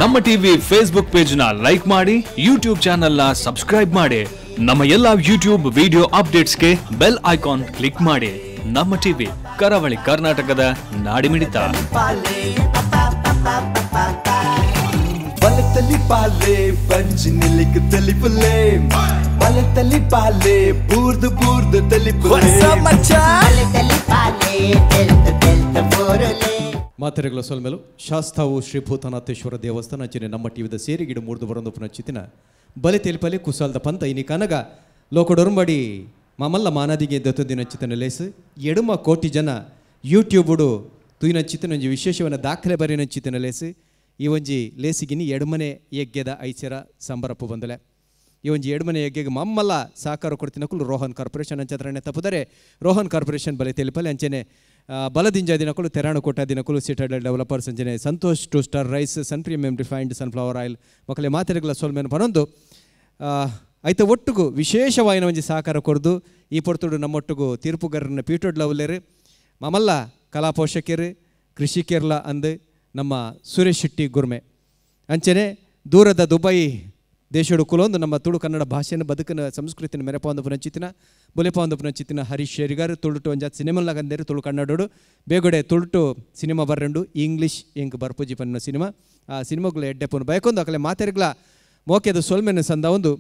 ನಮ್ಮ TV Facebook page ನ like ಮಾಡಿ, ಯೂಟ್ಯೂಬ್ ಚಾನೆಲ್ ನ ಸಬ್ಸ್ಕ್ರೈಬ್ ಮಾಡಿ, ನಮ್ಮ ಎಲ್ಲಾ ಯೂಟ್ಯೂಬ್ ವಿಡಿಯೋ ಅಪ್ಡೇಟ್ಸ್ಗೆ ಬೆಲ್ ಐಕಾನ್ ಕ್ಲಿಕ್ ಮಾಡಿ. ನಮ್ಮ ಟಿವಿ ಕರಾವಳಿ ಕರ್ನಾಟಕದ ನಾಡಿಮಿಡಿತ. ಮಾತೆರೆಗಳ ಸೊಲ್ಮೆಲು ಶಾಸ್ತಾವು ಶ್ರೀ ಭೂತನಾಥೇಶ್ವರ ದೇವಸ್ಥಾನ ಅಂಚನೆ ನಮ್ಮ ಟಿವಿದ ಸೇರಿಗಿಡು ಮೂರ್ದು ಬರೊಂದು ಚಿತ್ತಿನ ಬಲೆ ತೆಲಿಪಲೆ ಕುಸಾಲ್ದ ಪಂತ ಇನಿ ಕನಗ ಲೋಕಡೊರುಂಬಡಿ ಮಮಲ್ಲ ಮಾನಾದಿಗೆ ದತ್ತೊಂದಿನ ಚಿತ್ತನ ಲೇಸು ಎಡುಮ ಕೋಟಿ ಜನ ಯೂಟ್ಯೂಬುಡು ತುಯಿನ ಚಿತ್ತನೊಂಜಿ ವಿಶೇಷವನ್ನ ದಾಖಲೆ ಬರಿನ ಚಿತ್ತನ ಲೇಸು ಈ ಒಂಜಿ ಲೇಸಿಗಿನಿ ಎಡುಮನೆ ಯಜ್ಞದ ಐಚರ ಸಂಬರಪ್ಪು ಬಂದಲೆ. ಈ ಒಂಜಿ ಎಡುಮನೆ ಯಜ್ಞಗೆ ಮಮ್ಮಲ್ಲ ಸಹಕಾರ ಕೊಡ್ತಿನಕುಲು ರೋಹನ್ ಕಾರ್ಪೊರೇಷನ್ ಅಂಚತ್ರನೆ ತಪ್ಪುದರೆ ರೋಹನ್ ಕಾರ್ಪೊರೇಷನ್ ಬಲೆ ತೆಲಿಪಲೆ ಅಂಚನೆ ಬಲದಿಂಜ ದಿನಕುಲು ತೆರಾಣು ಕೋಟ ದಿನಕುಲು ಸಿಟಾಡೆಲ್ ಡೆವಲಪರ್ಸ್ ಅಂಚನೆ Santosh two star rice sun premium refined sunflower oil ಮಕ್ಕಳೇ ಮಾತೆರೆಗಳ ಸೊಲ್ಮೆನು ಪನೊಂದು ಐತ ಒಟ್ಟುಗು ವಿಶೇಷವಾಯಿನ ಒಂಜಿ ಸಹಕಾರ ಕೊರ್ದು ಈ ಪೊರ್ತುಡು ನಮ್ಮೊಟ್ಟುಗು ತೀರ್ಪುಗಾರನ ಪೀಟೊಡ್ಲವುಲೇರು ಮಮಲ್ಲ ಕಲಾ ಪೋಷಕರು ಕೃಷಿಕರ್ಲ ಅಂದು ನಮ್ಮ ಸುರೇಶ್ ಶೆಟ್ಟಿ ಗುರ್ಮೆ ಅಂಚನೆ ದೂರದ ದುಬೈ ದೇಶಡು ಕುಲೊಂದು ನಮ್ಮ ತುಳು ಕನ್ನಡ ಭಾಷೆಯನ್ನು ಬದುಕಿನ ಸಂಸ್ಕೃತಿನ ಮೆರಪೊಂದು ಪುನಚಿತ್ತಿನ ಬುಲೆಪೊಂದು ಪುನಚಿತ್ತಿನ ಹರೀಶ್ ಶೇರಿಗಾರ್ ತುಳುಟು ಒಂಜಾತ್ ಸಿನಿಮಾ ಕಂದೇರು ತುಳು ಕನ್ನಡೋಡು ಬೇಗೊಡೆ ತುಳುಟು ಸಿನಿಮಾ ಬರ್ರಂಡು ಇಂಗ್ಲೀಷ್ ಎಂಕ್ ಬರ್ಪುಜಿ ಪನ್ನ ಸಿನಿಮಾ ಆ ಸಿನಿಮಾಗಳು ಎಡ್ಡೆಪುನ ಬಯಕೊಂದು ಅಕಲೆ ಮಾತೆರ್ಗ್ಲ ಮೋಕೆದ ಸೊಲ್ಮೆನ ಸಂದ ಒಂದು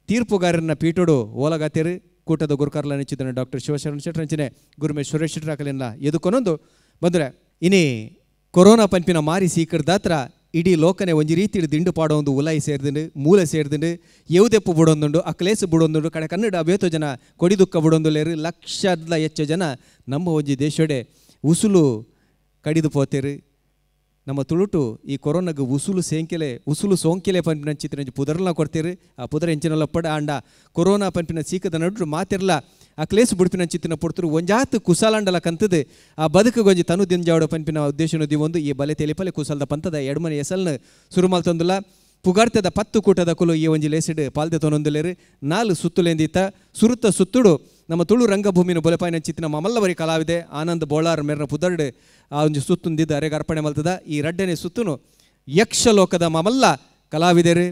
ತೀರ್ಪುಗಾರನ ಪೀಠೋಡು ಓಲಗಾತೇರು ಕೂಟದ ಗುರುಕಾರ್ಲ ನೆಚ್ಚಿದನ ಡಾಕ್ಟರ್ ಶಿವಶರಣ ಶೆಟ್ಟರ್ ಅಂಚನೆ ಗುರುಮೆ ಸುರೇಶ್ ಶೆಟ್ಟರ್ ಅಕಲೆಲ್ಲ ಎದುಕೊನೊಂದು ಬಂದರೆ ಇನಿ ಕೊರೋನಾ ಪಂಪಿನ ಮಾರಿ ಸೀಕರ್ದಾತ್ರ ಇಡೀ ಲೋಕನೆ ಒಂಜಿ ರೀತಿ ದಿಂಡು ಪಾಡೊಂದು ಉಲಾಯಿ ಸೇರ್ದಿಂಡು ಮೂಲೆ ಸೇರ್ದಿಂಡು ಎವುದೆಪ್ಪು ಬುಡೊಂದುಂಡು ಅಕ್ಲೇಸು ಬುಡೊಂದುಂಡು ಕಡೆ ಕನ್ನಡ ಅವೇತೋ ಜನ ಕೊಡಿ ದುಃಖ ಬುಡೊಂದುಲೇರು ಲಕ್ಷದ ಹೆಚ್ಚು ಜನ ನಮ್ಮ ಒಂಜಿ ದೇಶಡೆ ಉಸುಲು ಕಡಿದು ಪೋತೇರು. ನಮ್ಮ ತುಳುಟು ಈ ಕೊರೋನಾಗ ಉಸುಲು ಸೇಂಕೆಲೆ ಉಸುಲು ಸೋಂಕೆಲೆ ಪಂಪಿನ ಚಿತ್ರ ಪುದರ್ಲ ಕೊಡ್ತೀರಿ ಆ ಪುದರ ಎಂಚಿನಲ್ಲ ಪಡ ಆಂಡ ಕೊರೋನಾ ಪಂಪಿನ ಸೀಕದ ನಡು ಮಾತಿರ್ಲ ಆ ಕ್ಲೇಸ್ ಬುಡ್ಪಿನ ಚಿತ್ತಿನ ಪೊಡ್ತರು ಒಂಜಾತು ಕುಸಾಲಂಡಲ ಕಂತದೆ ಆ ಬದುಕು ಗೊಂಜಿ ತನು ದಿಂಜಾವಡ ಪಂಪಿನ ಉದ್ದೇಶನ ದಿವೊಂದು ಈ ಬಲೆ ತೆಲಿಪಲೆ ಕುಸಲ್ದ ಪಂತದ ಎಡಮನೆ ಎಸಲ್ನ ಸುರುಮಾಲ್ ತಂದುಲ ಪುಗಾರ್ತದ 10 ಕೂಟದ ಕುಲು ಈ ಒಂಜಿ ಲೇಸಿಡ್ ಪಾಲ್ದೆ ತೊನೊಂದುಲೇರು 4 ಸುತ್ತುಲೆಂದಿತ್ತ ಸುರುತ್ತ ಸುತ್ತುಡು ನಮ್ಮ ತುಳು ರಂಗಭೂಮಿನ ಬೊಲೆಪಾಯಿನ ಚಿತ್ತಿನ ಮಮಲ್ಲವರಿ ಕಲಾವಿದೆ ಆನಂದ್ ಬೋಳಾರ್ ಮೇರ್ನ ಪುದರ್ಡ್ ಆ ಒಂಜಿ ಸುತ್ತುಂದಿದ್ದ ಅರೆಗೆ ಅರ್ಪಣೆ ಮಲ್ತದ. ಈ ರಡ್ಡನೆ ಸುತ್ತುನು ಯಕ್ಷಲೋಕದ ಮಮಲ್ಲ ಕಲಾವಿದರು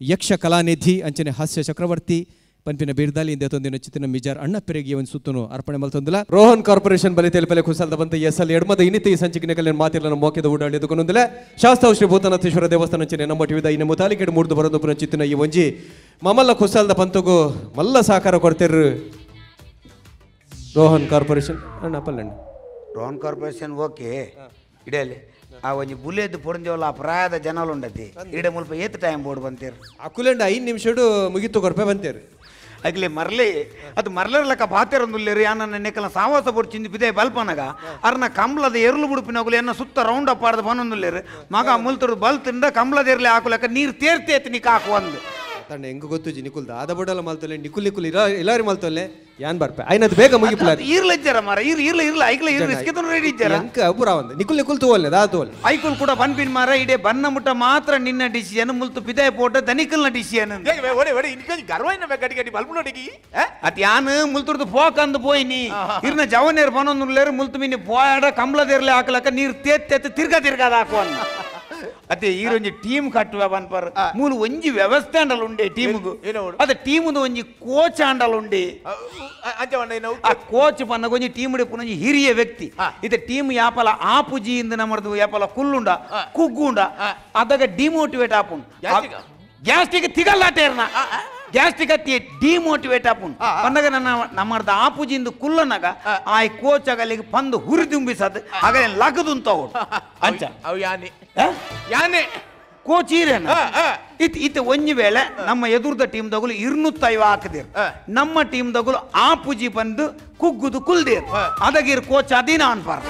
ಯಕ್ಷ ಕಲಾನಿಧಿ ಅಂಚನೆ ಹಾಸ್ಯ ಚಕ್ರವರ್ತಿ ಪಂಪಿನ ಬೀರ್ದಾಲಿ ಇಂದ ತೊಂದಿನ ಚಿತ್ತಿನ ಮಿಜಾರ್ ಅಣ್ಣ ಪೆರೆಗೆ ಒಂದು ಸುತ್ತುನು ಅರ್ಪಣೆ ಮಲ್ತೊಂದಿಲ್ಲ. ರೋಹನ್ ಕಾರ್ಪೊರೇಷನ್ ಬಲಿ ತೆಲುಪಲೆ ಕುಸಲ್ದ ಬಂತ ಎಸ್ ಎಲ್ ಎಡ್ಮದ ಇನ್ನಿತ ಈ ಸಂಚಿಕೆ ಕಲ್ಯಾಣ ಮಾತಿರ್ಲನ ಮೋಕೆದ ಓಡಾಡಿ ಎದುಕೊಂದಿಲ್ಲ. ಶಾಸ್ತಾವ್ ಶ್ರೀ ಭೂತನಾಥೇಶ್ವರ ದೇವಸ್ಥಾನ ಅಂಚನೆ ನಮ್ಮ ಟಿವಿದ ಇನ್ನು ಮುತಾಲಿಕೆಡ್ ಮೂರ್ದು ಬರೋದು ಪುನ ಚಿತ್ತಿನ ಈ ಒಂಜಿ ಮಮಲ್ಲ ಕುಸಲ್ದ ಪಂತಗು ಮಲ್ಲ ಸಹಕಾರ ಕೊಡ್ತಿರು ರೋಹನ್ ಕಾರ್ಪೊರೇಷನ್ ಅಣ್ಣ ಪಲ್ಲಣ್ಣ. ರೋಹನ್ ಕಾರ್ಪೊರೇಷನ್ ಓಕೆ ಇಡಲಿ ಆ ಒಂಜಿ ಬುಲೆದ್ ಪೊರಂಜೋಲ ಪ್ರಾಯದ ಜನಲು ಉಂಡತಿ ಇಡೆ ಮುಲ್ಪ ಏತ್ ಟೈಮ್ ಬೋರ್ಡ್ ಬಂತೀರು ಅಕುಲೆಂಡ 5 ನಿಮಿಷಡು ಮುಗಿತು ಕೊರ್ಪೆ ಬಂತೀರು ಅಗ್ಲಿ ಮರ್ಲಿ ಅದು ಮರ್ಲರ್ಲಕ್ಕ ಬಾತೆರೊಂದುಲ್ಲೇರು ಯಾನ ನೆಕ್ಕಲ ಸಾವಾಸ ಬೋರ್ಡ್ ಚಿಂದಿ ಬಿದೆ ಬಲ್ಪನಗ ಅರ್ನ ಕಂಬ್ಲದ ಎರ್ಲು ಬುಡುಪಿನಗುಲು ಎನ್ನ ಸುತ್ತ ರೌಂಡ್ ಅಪ್ ಆಡ್ದ ಬನೊಂದುಲ್ಲೇರು ಮಗ ಮುಲ್ತರು ಬಲ್ ತಿಂದ ಕಂಬ್ಲದ ಎರ್ಲಿ ಹಾಕುಲಕ್ಕ ನೀರು ತೇರ್ತೇತಿ ನಿಕ್ ಹಾಕು ಒಂದು ತಣ್ಣ ಹೆಂಗ ಗೊತ್ತು ಜಿ ನಿಕುಲ್ ದಾದ ಬಡಲ ಮಲ್ತೊಲ್ಲೆ ನಿಕುಲ್ ನಿಕುಲ್ ಇಲಾರಿ ಮಲ್ತೊಲ್ಲೆ ಯಾನ್ ಬರ್ಪೆ ಐನದು ಬೇಗ ಮುಗಿಪುಲ ಈರ್ಲ ಇಜ್ಜರ ಮಾರ ಈರ್ ಈರ್ಲ ಇರ್ಲ ಐಕ್ಲ ಈರ್ ರಿಸ್ಕ್ ತನು ರೆಡಿ ಇಜ್ಜರ ಅಂಕ ಅಪುರ ಒಂದು ನಿಕುಲ್ ನಿಕುಲ್ ತೂವಲ್ಲೆ ದಾ ತೂವಲ್ಲೆ ಐಕುಲ್ ಕೂಡ ಬನ್ಪಿನ್ ಮಾರ ಇಡೆ ಬನ್ನ ಮುಟ್ಟ ಮಾತ್ರ ನಿನ್ನ ಡಿಸಿಷನ್ ಮುಲ್ತು ಪಿದೆ ಪೋಟ ದನಿಕಲ್ನ ಡಿಸಿಷನ್ ಒಡೆ ಒಡೆ ಇನ್ಕೊಂಜಿ ಗರ್ವ ಇನ್ನ ಗಡಿ ಗಡಿ ಬಲ್ಪುನೊಡಿಗಿ ಅತ್ ಯಾನ್ ಮುಲ್ತುರ್ದು ಪೋಕಂದು ಪೋಯಿನಿ ಇರ್ನ ಜವನೇರ್ ಬನೊಂದುಲ್ಲೇರು ಮುಲ್ತು ಮಿನಿ ಪೋಯಾಡ ಕಂಬ್ಲದೇರ್ಲೆ ಹಾಕಲಕ್ಕ ನೀರು ತೇತ್ ತೇತ್ ತಿರ್ಗಾ ತಿರ್ಗಾದ ಹಾಕುವ ಅದೇ ಈರೊಂಜಿ ಟೀಮ್ ಕಟ್ಟುವ ಪನ್ಪರ್ ಮೂಲು ಒಂಜಿ ವ್ಯವಸ್ಥೆ ಅಂಡಲ್ ಉಂಡೆ ಟೀಮ್ಗು ಅದ ಟೀಮ್ ಒಂಜಿ ಕೋಚ್ ಅಂಡಲ್ ಉಂಡೆ ಆ ಕೋಚ್ ಪನ್ನಗ ಒಂಜಿ ಟೀಮ್ ಒಂಜಿ ಹಿರಿಯ ವ್ಯಕ್ತಿ ಇದ ಟೀಮ್ ಯಾಪಲ ಆಪುಜಿ ಇಂದ ನಮ್ಮದು ಯಾಪಲ ಕುಲ್ಲುಂಡ ಕುಗ್ಗುಂಡ ಅದಾಗ ಡಿಮೋಟಿವೇಟ್ ಆಪುಂಡು ಗ್ಯಾಸ್ಟಿಕ್ ತಿಗಲ್ಲಾಟೇರ್ನ ಗ್ಯಾಸ್ಟಿಕ್ ಅತ್ತಿ ಡಿಮೋಟಿವೇಟ್ ಆಪುಂಡು ಪನ್ನಗ ನನ್ನ ನಮ್ಮರ್ದ ಆಪುಜಿಂದು ಕುಲ್ಲನಗ ಆ ಕೋಚ್ ಆಗಲಿಗೆ ಪಂದು ಹುರಿದುಂಬಿಸದು ಹಾಗೆ ಲಗದುಂತ ಅಂಚ ಅವು ಯಾನೆ ಯಾನೆ ಕೋಚ್ ಈರೇನ ಇತ್ ಇತ್ತ ಒಂಜಿ ವೇಳೆ ನಮ್ಮ ಎದುರ್ದ ಟೀಮ್ ದಗುಲು 250 ಹಾಕದಿರ್ ನಮ್ಮ ಟೀಮ್ ದಗುಲು ಆಪುಜಿ ಬಂದು ಕುಗ್ಗುದು ಕುಲ್ದೇರ್ ಅದಗಿರ್ ಕೋಚ್ ಅದಿನ ಅನ್ಪಾರ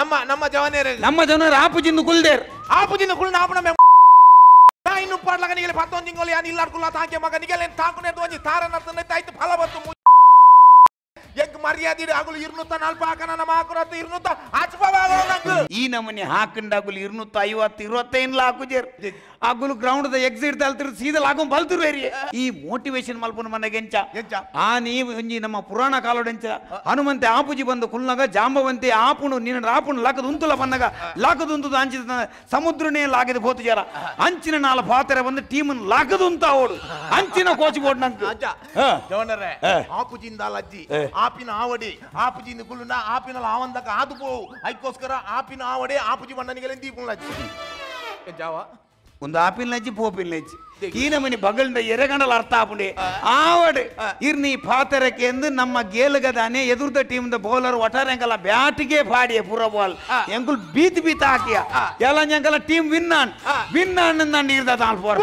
ನಮ್ಮ ನಮ್ಮ ಜವನೇರ ನಮ್ಮ ಜನರು ಆಪುಜಿಂದು ಕುಲ್ದೇರ್ ಆಪುಜಿಂದು ಕುಲ್ ಆಪುನ ಇನ್ನು ಪಾಡ್ಲಗ ನಿಗಲೆ ಪತ್ತೊಂದು ತಿಂಗಳು ಯಾನ್ ಇಲ್ಲಾಡ್ಕುಲ್ಲ ತಾಂಕೆ ಮಗ ನಿಗಲೆ ತಾಂಕುನೆ ಒಂಜಿ ತಾರನ ತನ್ನ ತಾಯ್ತು ಫಲ ಬತ್ತು ಎಂಕ್ ಮರ್ಯಾದೆ ಅಗುಲು 240 ಹಾಕನ ನಮ್ಮ ಹಾಕುರತ್ತ 200 ಈ ನಮೂನಿ ಹಾಕಂಡಾಗುಲು 250 25 ಹಾಕುಜೇರ್ ಅಗುಲು ಗ್ರೌಂಡ್ the exit ದಲ್ತಿರು ಸೀದಾ ಲಾಗೊಂಡ್ ಬಲ್ತಿರು ಈ ಮೋಟಿವೇಶನ್ ಮಲ್ಪುನ ಮನೆಗೆಂಚ ಆ ನೀವು ಒಂಜಿ ನಮ್ಮ ಪುರಾಣ ಕಾಲೋಡೆಂಚ ಹನುಮಂತೆ ಆಪುಜಿ ಬಂದು ಕುಲ್ನಾಗ ಜಾಂಬವಂತೆ ಆಪುಣು ನಿನ್ನ ಆಪುಣು ಲಾಕದ ಉಂತುಲ ಬನ್ನಗ ಲಾಕದ ಉಂತುದು ಅಂಚಿದ ಸಮುದ್ರನೇ ಲಾಗದ ಪೋತು ಜರ ಅಂಚಿನ ನಾಲ್ ಪಾತ್ರೆ ಬಂದು ಟೀಮ್ ಲಾಕದ ಉಂತ ಓಡು ಅಂಚಿನ ಕೋಚ್ ಬೋರ್ಡ್ ನಂಗೆ ಆಪುಜಿಂದ ಅಜ್ಜಿ ಆಪಿನ ಆವಡಿ ಆಪುಜಿಂದ ಕುಲ್ಲುಂಡ ಆಪಿನ ಆವಂದಕ ಆದು ಪೋವು ಅದಕ್ಕೋಸ್ಕರ ಆಪಿನ ಆವಡಿ ಆಪುಜಿ ಬಣ್ಣನಿಗೆ ದೀಪುಣ ಅಜ್ಜಿ ಜಾವ ಒಂದು ಆಪಿಲ್ ನಜ್ಜಿ ಪೋಪಿಲ್ ನಜ್ಜಿ ಈ ನಮನಿ ಬಗಲ್ದ ಎರೆಗಂಡಲ ಅರ್ಥ ಆಪುಂಡೆ ಆವಡ್ ಇರ್ನಿ ಪಾತರಕ್ಕೆ ಎಂದು ನಮ್ಮ ಗೇಲುಗದಾನೆ ಎದುರ್ದ ಟೀಮ್ the bowler ಒಟಾರೆಂಕಲ ಬ್ಯಾಟಿಗೆ ಪಾಡಿಯ ಪೂರ ಬಾಲ್ ಎಂಕುಲ್ ಬೀತ್ ಬೀತ್ ಹಾಕಿಯ ಎಲ್ಲ ಎಂಕಲ team win on win on ನಾನು ಇರ್ದ ತಾಳ್ ಪೋರ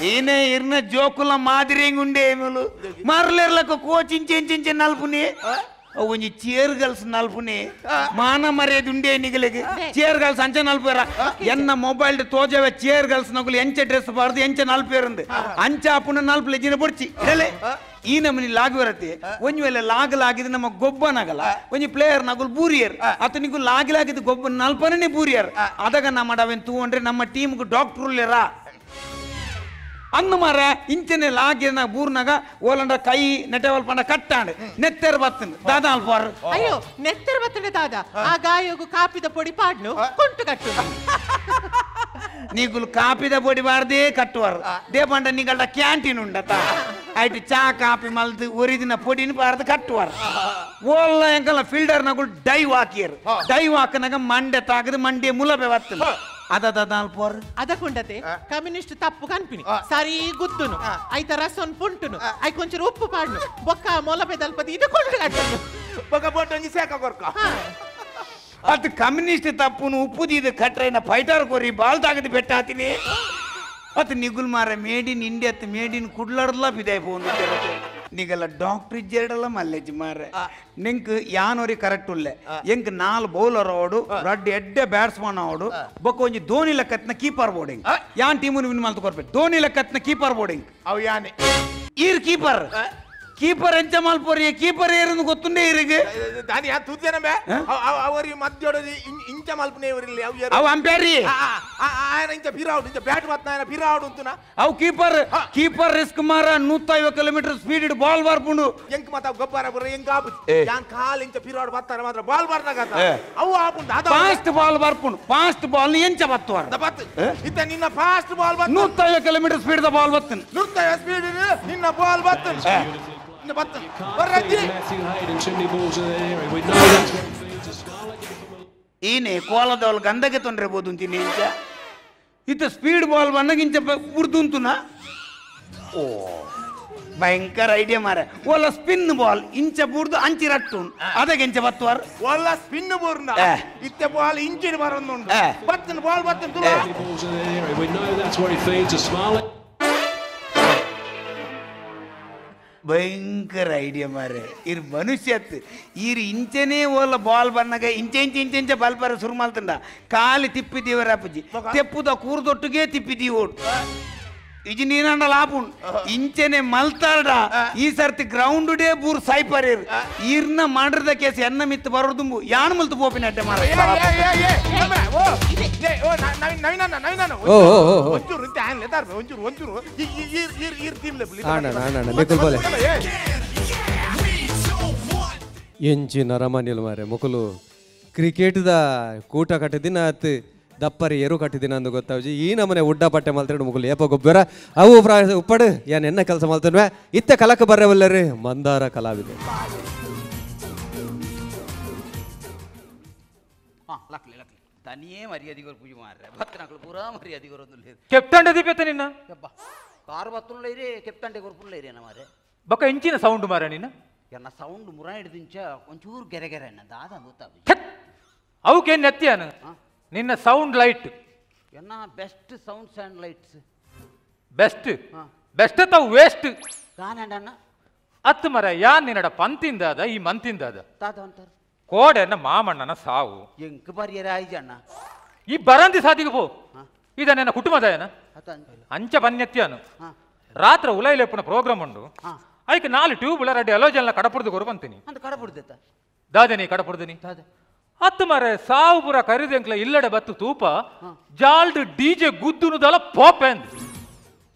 ఈయన ఇర్న జోకుల మాదిరి ఉండే మరలేర్లకు కోచ్ ఇంచెంచె నలుపుని ಒಂಜಿ ಚೇರ್ ಗಲ್ಸ್ ನಲ್ಪುನಿ ಮಾನ ಮರ್ಯಾದೆ ಉಂಡೆ ನಿಗಲಿಗೆ ಚೇರ್ ಗಲ್ಸ್ ಅಂಚೆ ನಲ್ಪೇರ ಎನ್ನ ಮೊಬೈಲ್ ತೋಜವೆ ಚೇರ್ ಗಲ್ಸ್ ನಗುಲು ಎಂಚೆ ಡ್ರೆಸ್ ಬಾರ್ದು ಎಂಚೆ ನಲ್ಪೇರಂದು ಅಂಚೆ ಅಪ್ಪನ ನಲ್ಪು ಲೆಜ್ಜಿನ ಬೊಡ್ಚಿ ಹೇಳಿ ಈ ನಮ್ಮನಿ ಲಾಗ್ ಬರತ್ತೆ ಒಂಜಿ ವೇಳೆ ಲಾಗ್ ಲಾಗಿದ್ ನಮ್ಮ ಗೊಬ್ಬನಾಗಲ್ಲ ಒಂಜಿ ಪ್ಲೇಯರ್ ನಗುಲ್ ಬೂರಿಯರ್ ಆತನಿಗೂ ಲಾಗಿ ಲಾಗಿದ್ ಗೊಬ್ಬ ನಲ್ಪನೇ ಬೂರಿಯರ್ ಅದಾಗ ನಮ್ಮ ಅವೇನ್ ತೂಂಡ್ರೆ ನಮ್ಮ ಟೀಮ್ಗೆ ಡಾಕ್ಟರ್ ಉಲ್ಲೇರಾ ಅಂದು ಮಾರ ಇಂಚನೆ ಲಾಗಿನ ಬೂರ್ನಾಗ ಓಲಂಡ ಕೈ ನೆಟವಲ್ ಪಂಡ ಕಟ್ಟಾಂಡ್ ನೆತ್ತೆರ್ ಬತ್ತಂಡ್ ದಾದಾ ಅಲ್ಪಾರ್ ಅಯ್ಯೋ ನೆತ್ತೆರ್ ಬತ್ತಂಡೆ ದಾದಾ ಆ ಗಾಯೋಗು ಕಾಪಿದ ಪೊಡಿ ಪಾಡ್ನು ಕೊಂಟು ಕಟ್ಟು ನೀಗುಲು ಕಾಪಿದ ಪೊಡಿ ಬಾರ್ದೇ ಕಟ್ಟುವಾರು ದೇಪಂಡ ನಿಗಲ್ಡ ಕ್ಯಾಂಟೀನ್ ಉಂಡತ ಐಟ್ ಚಾ ಕಾಪಿ ಮಲ್ದು ಒರಿದಿನ ಪೊಡಿನ ಬಾರ್ದು ಕಟ್ಟುವಾರು ಓಲ್ಲ ಎಂಕಲ್ಲ ಫಿಲ್ಡರ್ ನಗುಲ್ ಡೈವ್ ಹಾಕಿಯರು ಡೈವ್ ಹಾಕನಾಗ ಮಂಡೆ ತಾಗದು ಮಂಡೆ ಮುಲಬೆ ಬತ್ತಂಡ್ ಅದಕ್ಕುಂಡತೆ ಕಮ್ಯುನಿಸ್ಟ್ ತಪ್ಪು ಕನ್ಪಿನಿ ಸರಿ ಗುದ್ದುನು ಐತ ರಸನ್ ಪುಂಟುನು I ಕೊಂಚರು ಉಪ್ಪು ಪಾಡ್ನು ಬೊಕ್ಕ ಮೊಲಬೆ ದಲ್ಪತಿ ಇದು ಕೊಂಡು ಕಟ್ಟುನು ಬೊಕ್ಕ ಬೋಟೊಂಜಿ ಸೇಕ ಕೊರ್ಕ ಅದು ಕಮ್ಯುನಿಸ್ಟ್ ತಪ್ಪುನು ಉಪ್ಪು ಇದು ಕಟ್ರೈನ ಫೈಟರ್ ಕೊರಿ ಬಾಲ್ ತಾಗದು ಬೆಟ್ಟ ಹಾತೀನಿ ಅದು ನಿಗುಲ್ ಮಾರ ಮೇಡ್ ಇನ್ ಇಂಡಿಯಾ ಅತ್ತ ಮೇಡ್ ಇನ್ ಕುಡ್ಲಾರ್ದಲ ಬಿದಾಯ್ ಪೋಂದು ನಿಗಲ್ಲ ಡಾಕ್ಟರ್ ಇಜ್ಜೆರಡಲ್ಲ ಮಲ್ಲೆಜ್ಜಿ ಮಾರ್ರೆ ನಿಂಕ್ ಯಾನೋರಿ ಕರೆಕ್ಟ್ ಉಲ್ಲೆ ಎಂಕ್ ನಾಲ್ ಬೌಲರ್ ಅವಡು ರಡ್ಡ್ ಎಡ್ಡೆ ಬ್ಯಾಟ್ಸ್ಮನ್ ಅವಡು ಬೊಕ್ಕ ಒಂಜಿ ಧೋನಿ ಲೆಕ್ಕತ್ನ ಕೀಪರ್ ಬೋರ್ಡಿಂಗ್ ಯಾನ್ ಟೀಮುನು ವಿನ್ ಮಲ್ತು ಕೊರ್ಪೆ ಧೋನಿ ಲೆಕ್ಕತ್ನ ಕೀಪರ್ ಬೋರ್ಡಿಂಗ್ ಅವು ಯಾನೆ ಈರ್ ಕೀಪರ್ ಕೀಪರ್ ಎಂಚ ಮಲ್ಪೊರಿ ಕೀಪರ್ ಏರುಂದು ಗೊತ್ತುಂಡೆ ಈರಿಗೆ ದಾನಿ ಯಾ ತೂತೇನ ಬೇ ಅವರಿ ಮಧ್ಯೊಡದಿ ಇಂಚ ಮಲ್ಪನೆ ಇವರಿಲ್ಲ ಅವು ಅವು ಅಂಪೇರಿ ಆಯನ ಇಂಚ ಬಿರಾವುಡು ಇಂಚ ಬ್ಯಾಟ್ ಬತ್ನ ಬಿರಾವುಡು ಅಂತುನ ಅವು ಕೀಪರ್ ಕೀಪರ್ ರಿಸ್ಕ್ ಮಾರ 150 ಕಿಲೋಮೀಟರ್ ಸ್ಪೀಡ್ ಇಡ್ ಬಾಲ್ ಬರ್ಪುಂಡು ಎಂಕ್ ಮತ ಗೊಬ್ಬರ ಬರ ಎಂಕ್ ಆಪು ಯಾನ್ ಕಾಲ್ ಇಂಚ ಬಿರಾವುಡು ಬತ್ತಾರ ಮಾತ್ರ ಬಾಲ್ ಬರ್ನಾಗತ ಅವು ಆಪುಂಡು ಅದ ಫಾಸ್ಟ್ ಬಾಲ್ ಬರ್ಪುಂಡು ಫಾಸ್ಟ್ ಬಾಲ್ ಎಂಚ ಬತ್ತುವಾರ ಬತ್ತು ಇತ್ತ ನಿನ್ನ ಫಾಸ್ಟ್ ಬಾಲ್ ಬತ್ತು 150 kilometre speed the ball ಬತ್ತನ್ 150 speed ನಿನ್ನ ಬಾಲ್ ಬತ್ತನ್ ಈನೆ ಕೋಲದವಳು ಗಂಧಕ್ಕೆ ತೊಂದರೆ ಬೋದು ಇಂಚ ಇತ್ತ ಸ್ಪೀಡ್ ಬಾಲ್ ಬಂದಾಗ ಇಂಚ ಉರ್ದುಂತುನ ಓ ಭಯಂಕರ ಐಡಿಯಾ ಮಾರ ಓಲ ಸ್ಪಿನ್ ಬಾಲ್ ಇಂಚ ಬೂರ್ದು ಅಂಚಿ ರಟ್ಟು ಅದಕ್ಕೆ ಇಂಚ ಬತ್ತುವಾರ ಓಲ ಸ್ಪಿನ್ ಬೋರ್ನ ಇತ್ತೆ ಬಾಲ್ ಇಂಚಿನ ಬರೊಂದುಂಡು ಬತ್ತನ್ ಬಾಲ್ ಬತ್ತನ್ ತುಲ ಭಯಂಕರ ಐಡಿಯಾ ಮಾರೆ ಇರ್ ಮನುಷ್ಯತ್ ಈರ್ ಇಂಚನೇ ಓಲ ಬಾಲ್ ಬನ್ನಾಗ ಇಂಚೆ ಇಂಚೆ ಇಂಚೆ ಇಂಚೆ ಬಲ್ಪರ ಶುರು ಮಲ್ತಂಡ ಕಾಲಿ ತಿಪ್ಪಿದೀವರ ಅಪ್ಪಜಿ ತೆಪ್ಪುದ ಕೂರ್ದೊಟ್ಟಿಗೆ ತಿಪ್ಪಿದೀವಿ ಓಡು ಇಜಿ ನೀನಂಡ ಲಾಪುಂಡು ಇಂಚನೆ ಮಲ್ತಾರಡ ಈ ಸರ್ತಿ ಗ್ರೌಂಡ್ ಡೇ ಬೂರ್ ಸೈಪರ್ ಇರ್ ಈರ್ನ ಮಾಡಿದ ಕೇಸ್ ಎನ್ನ ಮಿತ್ತು ಬರೋದುಂಬು ಯಾನ್ ಮಲ್ತು ಪೋಪಿನ ಅಡ್ಡೆ ಮಾರ ಎಂಚಿನ ರಮನಿಲ್ ಮಾರೆ ಮುಕುಲು ಕ್ರಿಕೆಟ್ದ ಕೂಟ ಕಟ್ಟಿದಿನ ಆತ್ ದಪ್ಪರಿ ಎರು ಕಟ್ಟಿದಿನ ಅಂದು ಗೊತ್ತಾವಜಿ ಈ ನಮನೆ ಉಡ್ಡ ಪಟ್ಟೆ ಮಲ್ತಿಡು ಮುಕುಲು ಏಪ ಗೊಬ್ಬರ ಅವು ಉಪ್ಪಡು ಯಾನ್ ಎನ್ನ ಕೆಲಸ ಮಲ್ತನ್ವೆ ಇತ್ತ ಕಲಕ ಬರ್ರವಲ್ಲರಿ ಮಂದಾರ ಕಲಾವಿದೆ ತನಿಯೇ ಮರ್ಯಾದೆ ಪೂಜೆ ಮಾರ್ರೆ ಭಕ್ತನಕಲು ಪೂರಾ ಮರ್ಯಾದೆ ಕೆಪ್ಟಂಡೆ ದೀಪೆತ್ತ ನಿನ್ನ ಕಾರು ಬತ್ತುಂಡ ಇರೇ ಕೆಪ್ಟಂಡೆ ಕೊರ್ಪುಂಡ ಇರೇನ ಮಾರೆ ಬೊಕ್ಕ ಇಂಚಿನ ಸೌಂಡ್ ಮಾರ ನಿನ್ನ ಎನ್ನ ಸೌಂಡ್ ಮುರ ಹಿಡಿದಿಂಚ ಒಂಚೂರು ಗೆರೆ ಗೆರೆ ಅಣ್ಣ ದಾದ ಗೊತ್ತಾಗ ಅವಕ್ಕೇನು ನೆತ್ತಿಯಾನು ನಿನ್ನ ಸೌಂಡ್ ಲೈಟ್ ಎನ್ನ best sounds and lights best best ತಾವು ವೇಸ್ಟ್ ಕಾನಂಡಣ್ಣ ಅತ್ತು ಮರ ಯಾನ್ ನಿನ್ನಡ ಪಂತಿಂದ ಅದ ಈ ಮಂತಿಂದ ಅದ ತಾತ ಅಂತಾರೆ ಕೋಡೆನ ಮಾಮಣ್ಣನ ಸಾವು ಎಂಕ್ ಪರಿಯರ ಆಯ್ಜಣ್ಣ ಈ ಬರಂದಿ ಸಾದಿಗೆ ಪೋ ಇದ ನನ್ನ ಕುಟುಂಬದಯನ ಅಂಚ ಪನ್ಯತ್ಯಾನು ರಾತ್ರಿ ಉಲೈಲೆಪ್ಪುನ ಪ್ರೋಗ್ರಾಮ್ ಉಂಡು ಐಕ್ ನಾಲ್ ಟ್ಯೂಬ್ ರೆಡ್ಡಿ ಅಲೋಜಲ್ನ ಕಡಪುಡ್ದು ಕೊರು ಬಂತೀನಿ ಕಡಪುಡ್ದ ದಾದನಿ ಕಡಪುಡ್ದಿನಿ ಅತ್ತು ಮಾರೆ ಸಾವು ಪುರ ಕರಿದೆಂಕ್ಲ ಇಲ್ಲಡೆ ಬತ್ತು ತೂಪ ಜಾಲ್ಡ್ ಡಿಜೆ ಗುದ್ದುನುದಲ ಪೋಪೆಂದ್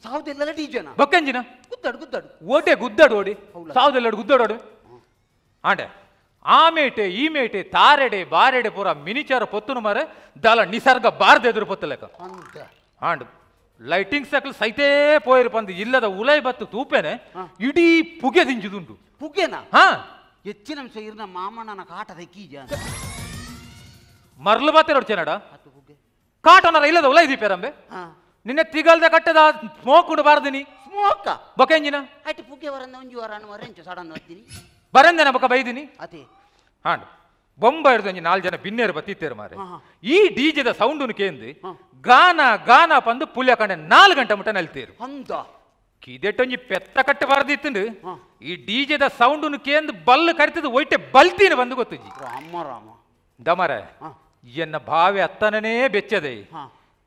ಸಾವುದೆಲ್ಲ ಡಿಜೆನ ಬೊಕ್ಕೆಂಜಿನ ಗುದ್ದಾಡು ಗುದ್ದಾಡು ಓಟೆ ಗುದ್ದಾಡು ಓಡಿ ಸಾವುದೆಲ್ಲ ಗುದ್ದಾಡು ಆಂಡೆ ಆ ಮೇಟೆ ಈ ಮೇಟೆ ತಾರೆಡೆ ಬಾರೆಡೆ ಪೂರ ಮಿನಿಚಾರ ಪೊತ್ತುನು ಮಾರೆ ದಲ ನಿಸರ್ಗ ಬಾರ್ದೆ ಎದುರು ಪೊತ್ತಲೆಕ ಆಂಡ್ ಲೈಟಿಂಗ್ ಸಕಲ್ ಸೈತೇ ಪೋಯಿರು ಪಂದು ಇಲ್ಲದ ಉಲೈ ಬತ್ತು ತೂಪೆನೆ ಇಡೀ ಪುಗೆ ದಿಂಜುದುಂಡು ಪುಗೆನಾ ಹಾ ಹೆಚ್ಚಿನ ಅಂಶ ಇರ್ನ ಮಾಮಣ್ಣನ ಕಾಟದ ಕೀಜ ಮರ್ಲು ಬಾತೆ ನೋಡ್ಚೇನಡ ಕಾಟನರ ಇಲ್ಲದ ಉಲೈ ದೀಪೇರಂಬೆ ನಿನ್ನೆ ತಿಗಲ್ದ ಕಟ್ಟದ ಸ್ಮೋಕ್ ಉಂಡು ಬಾರ್ದಿನಿ ಸ್ಮೋಕ ಬೊಕೆಂಜಿನ ಅಟ್ ಪುಗೆ ವರಂದ ಒಂಜಿ ವರನ ವರೆಂಚ ಸಡನ್ ವತ್ತಿನಿ ಬರಂದನ ಬೊಕ ಬೈದಿನಿ ಅತಿ ಹಾಂಡ್ ಬೊಂಬ ಇರ್ದಂಜಿ ನಾಲ್ ಜನ ಬಿನ್ನೇರು ಬತ್ತಿತ್ತೇರು ಮಾರೆ ಈ ಡಿಜೆದ ಸೌಂಡುನು ಕೇಂದು ಗಾನ ಗಾನ ಪಂದು ಪುಲ್ಯ ಕಂಡೆ 4 ಗಂಟೆ ಮುಟ್ಟ ನಲ್ತೇರು ಅಂದ ಕಿದೆಟ್ಟೊಂಜಿ ಪೆತ್ತ ಕಟ್ಟೆ ಬಾರ್ದಿತ್ತುಂಡು ಈ ಡಿಜೆದ ಸೌಂಡುನು ಕೇಂದು ಬಲ್ಲು ಕರಿತದ ಒಯ್ಟೆ ಬಲ್ತೀನಿ ಬಂದು ಗೊತ್ತುಜಿ ರಾಮ ರಾಮ ದಮರೆ ಎನ್ನ ಭಾವೆ ಅತ್ತನೇ ಬೆಚ್ಚದೆ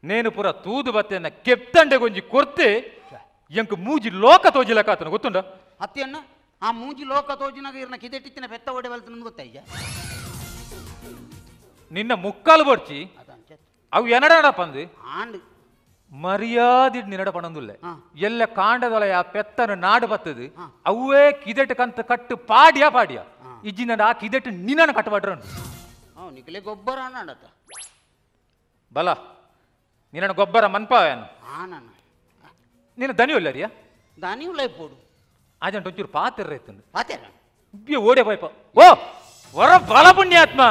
ನೇನು ಪೂರ ತೂದು ಬತ್ತೆನ್ನ ಕೆಪ್ತಂಡೆ ಗೊಂಜಿ ಕೊರ್ತೆ ಎಂಕ್ ಮೂಜಿ ಲೋಕ ತೋಜಿಲಕಾತನ ಗೊತ್ತುಂಡ ಅತ್ತಿಯಣ್ಣ ಆ ಮೂಜಿ ಲೋಕ ತೋಜಿನಾಗ ಇರ್ನ ಕಿದೆಟ್ಟಿತ್ತಿನ ಪೆತ್ತ ಒಡೆ ಬಲ್ತನ ಗೊತ್ತಾಯ್ಯ ನಿನ್ನ ಮುಕ್ಕಾಲು ಬರ್ಚಿ ಅವು ಎನಡನಡ ಪಂದು ಆಂಡ್ ಮರ್ಯಾದಿ ನಿನ್ನಡ ಪಣಂದುಲ್ಲೆ ಎಲ್ಲ ಕಾಂಡದೊಳ ಆ ಪೆತ್ತನ ನಾಡು ಬತ್ತದು ಅವೇ ಕಿದೆಟ್ ಕಂತ ಕಟ್ಟು ಪಾಡ್ಯ ಪಾಡ್ಯ ಇಜ್ಜಿನ ಆ ಕಿದೆಟ್ ನಿನ್ನನ ಕಟ್ಟಬಾಡ್ರ ನಿಕಲೆ ಗೊಬ್ಬರ ಅನ್ನಡತ ಬಲ ನಿನ್ನ ಗೊಬ್ಬರ ಮನ್ಪಾವೇನು ನಿನ್ನ ದನಿ ಒಲ್ಲರಿಯಾ ದನಿ ಉಳ್ಳೈ ಪೋಡು ಆಜಂಟ ಒಂಚೂರು ಪಾತಿರ ಇತ್ತು ಪಾತಿರ ಓಡೆ ಪೈಪ ಓ ವರ ಬಲ ಪುಣ್ಯಾತ್ಮ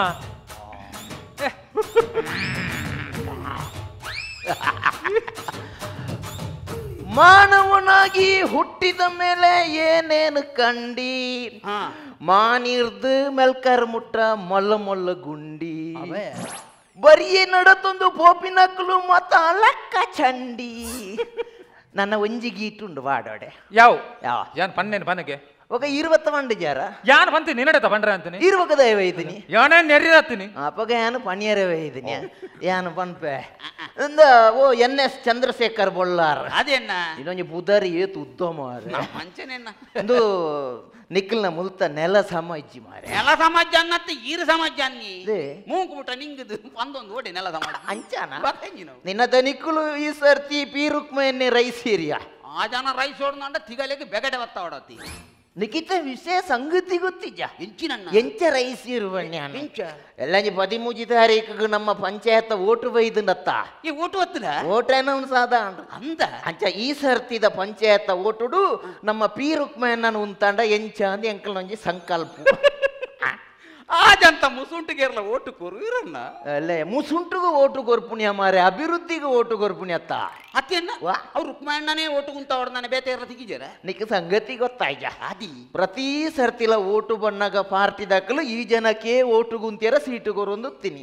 ಮಾನವನಾಗಿ ಹುಟ್ಟಿದ ಮೇಲೆ ಏನೇನು ಕಂಡಿ ಮಾನಿರ್ದು ಮೆಲ್ಕರ್ ಮುಟ್ಟ ಮೊಲ್ಲ ಮೊಲ್ಲ ಗುಂಡಿ ಬರಿಯೇ ನಡತೊಂದು ಪೋಪಿನಕ್ಲು ಮತ ಲಕ್ಕ ಚಂಡಿ ನನ್ನ ಒಂಜಿ ಗೀಟುಂಡು ವಾಡೋಡೆ ಯಾವ ಯಾವ ಯಾನ್ ಪನ್ನೇನು ಪನಗೆ ఒక ಇರುವತ್ತ ಮಂಡು ಜಾರ ಯಾನ್ ಬಂತೀನಿ ನಿನ್ನಡೆ ಪಂಡ್ರೆ ಅಂತೀನಿ ಇರುವಕ ದಯವ ಇದ್ದೀನಿ ಯಾನೇ ನೆರಿರತ್ತೀನಿ ಅಪ್ಪಗ ಯಾನು ಪಣಿಯರವೇ ಇದ್ದೀನಿ ಯಾನು ಪನ್ಪೆ ಇಂದ O N S Chandrashekhar Bollar ಅದೇನ ಇನ್ನೊಂದು ಬುದರಿ ಏತು ಉದ್ದಮ ಮಂಚನೇನ ಇಂದು ನಿಖಲ್ನ ಮುಲ್ತ ನೆಲ ಸಮ ಇಜ್ಜಿ ಮಾರೆ ನೆಲ ಸಮಾಜ ಅನ್ನತ್ತೆ ಈರು ಸಮಾಜ ಅನ್ನಿ ಮೂಂಕು ಮುಟ್ಟ ನಿಂಗದು ಒಂದೊಂದು ಓಡಿ ನೆಲ ಸಮಾಜ ಅಂಚಾನ ನಿನ್ನದ ನಿಕ್ಕುಲು ಈ ಸರ್ತಿ ಪಿ ರುಕ್ಮಯನ್ನೇ ರೈಸೀರಿಯಾ ಆ ಜನ ರೈಸ್ ಹೊಡ್ದಂಡ ತಿಗಲಿಗೆ ಬೆಗಡೆ ಒತ್ತ ಹೊಡತಿ ನಿಖಿತ ವಿಷಯ ಸಂಗತಿ ಗೊತ್ತಿದ್ಯಾ ಎಂಚ ರೈಸ್ ಇರುವಣ್ಣ ಎಲ್ಲ 13 ತಾರೀಕು ನಮ್ಮ ಪಂಚಾಯತ್ ಓಟು ಬೈದುನತ್ತ ಈ ಓಟು ಒತ್ತದ ಓಟೇನ ಸಾಧಾರಣ ಅಂದ ಅಂಚ ಈ ಸರ್ತಿದ ಪಂಚಾಯತ್ ಓಟುಡು ನಮ್ಮ ಪಿ ರುಕ್ಮಯನ್ನ ಉಂತಾಂಡ ಎಂಚ ಅಂದ ಎಂಕಲ್ನೊಂಜಿ ಸಂಕಲ್ಪ ಆಜಂತ ಮುಸುಂಟುಗೇರ್ಲ ಓಟು ಕೊರು ಅಲ್ಲೇ ಮುಸುಂಟುಗು ಓಟು ಕೊರ್ಪುಣ್ಯ ಮಾರೆ ಅಭಿವೃದ್ಧಿಗೂ ಓಟು ಕೊರ್ಪುಣ್ಯತ್ತ ಅತ್ತೆನ್ನ ಅವ್ರು ರುಕ್ಮಣ್ಣನೇ ಓಟು ಕುಂತ ನಾನು ಬೇತೆ ತಿಗಿಜರ ನಿಕ್ಕ ಸಂಗತಿ ಗೊತ್ತಾಯ್ಯ ಅದಿ ಪ್ರತಿ ಸರ್ತಿಲ ಓಟು ಬಣ್ಣಗ ಪಾರ್ಟಿ ದಾಖಲು ಈ ಜನಕ್ಕೆ ಓಟು ಗುಂತಿಯರ ಸೀಟು ಕೊರೊಂದು ತಿನಿ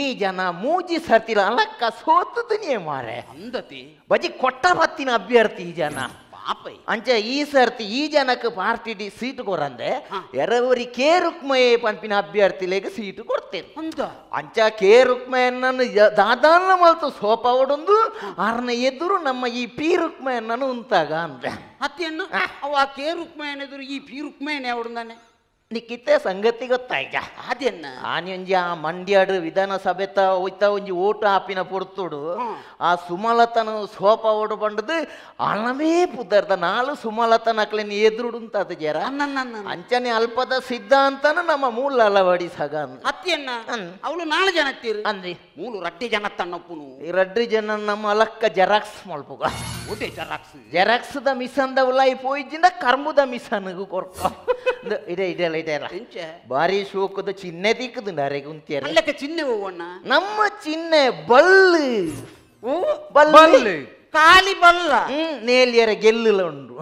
ಈ ಜನ ಮೂಜಿ ಸರ್ತಿಲ ಅಲಕ್ಕ ಸೋತುದಿನಿ ಮಾರೆ ಅಂದತಿ ಬಜಿ ಕೊಟ್ಟ ಬತ್ತಿನ ಅಭ್ಯರ್ಥಿ ಈ ಜನ ಅಂಚ ಈ ಸರ್ತಿ ಈ ಜನಕ್ಕೆ party D seat ಕೊರಂದೆ ಎರವರಿ K ರುಕ್ಮಯೇ ಪಂಪಿನ ಅಭ್ಯರ್ಥಿಲೆಗೆ ಸೀಟು ಕೊಡ್ತೇನೆ ಅಂಚ ಕೆ ರುಕ್ಮಯನ್ನನ್ನು ದಾದಾನ ಮಲ್ತು ಸೋಪ ಒಡೊಂದು ಆರ್ನ ಎದುರು ನಮ್ಮ ಈ ಪಿ ರುಕ್ಮಯನ್ನನ್ನು ಉಂತಾಗ ಅಂದೆ ಅತ್ತೆಯನ್ನು ಅವ ಆ ಕೆ ರುಕ್ಮಯನ ಎದುರು ಈ ಪಿ ರುಕ್ಮಯನ ಯಾವಡಂದಾನೆ ನಿಕ್ಕಿತ್ತೆ ಸಂಗತಿ ಗೊತ್ತಾಯ್ತ ಅದೇನ ಆನಿಯೊಂಜಿ ಆ ಮಂಡ್ಯಾಡು ವಿಧಾನಸಭೆತ ಹೋಯ್ತಾ ಒಂಜಿ ಓಟು ಆಪಿನ ಪೊರ್ತುಡು ಆ ಸುಮಲತನ ಸೋಪ ಓಡು ಬಂಡದು ಅಣವೇ ಪುದರ್ದ ನಾಲು ಸುಮಲತನ ಅಕ್ಲೆನ್ ಎದುರುಡುಂತಾದ ಜರ ಅಂಚನೆ ಅಲ್ಪದ ಸಿದ್ಧಾಂತನ ನಮ್ಮ ಮೂಲ ಅಲವಡಿ ಸಗ ಅತ್ತೆಯನ್ನ ಅವಳು ನಾಲು ಜನ ಅಂದ್ರಿ ಮೂಲು ರಡ್ಡಿ ಜನ ತನ್ನಪ್ಪನು ಈ ರಡ್ಡಿ ಜನ ನಮ್ಮ ಅಲಕ್ಕ ಜೆರಾಕ್ಸ್ ಮಲ್ಪುಗ ಜೆರಾಕ್ಸ್ ಜೆರಾಕ್ಸ್ದ ಮಿಸನ್ದ ಉಲಾಯಿ ಪೋಯಿಜಿಂದ ಕರ್ಮುದ ಮಿಸನ್ಗೂ ಕೊರ್ಕ ಇದೆ ಇದೆಲ್ಲ ಇದೆಲ್ಲ ಬಾರಿ ಶೋಕದ ಚಿಹ್ನೆ ತಿಕ್ಕದು ಅರೆಗುಂತಿಯರ ಅಲ್ಲಕ್ಕೆ ಚಿಹ್ನೆ ಹೋಗೋಣ ನಮ್ಮ ಚಿಹ್ನೆ ಬಲ್ಲು ಬಲ್ಲು ಖಾಲಿ ಬಲ್ಲ ನೇಲಿಯರ ಗೆಲ್ಲುಲ ಉಂಡು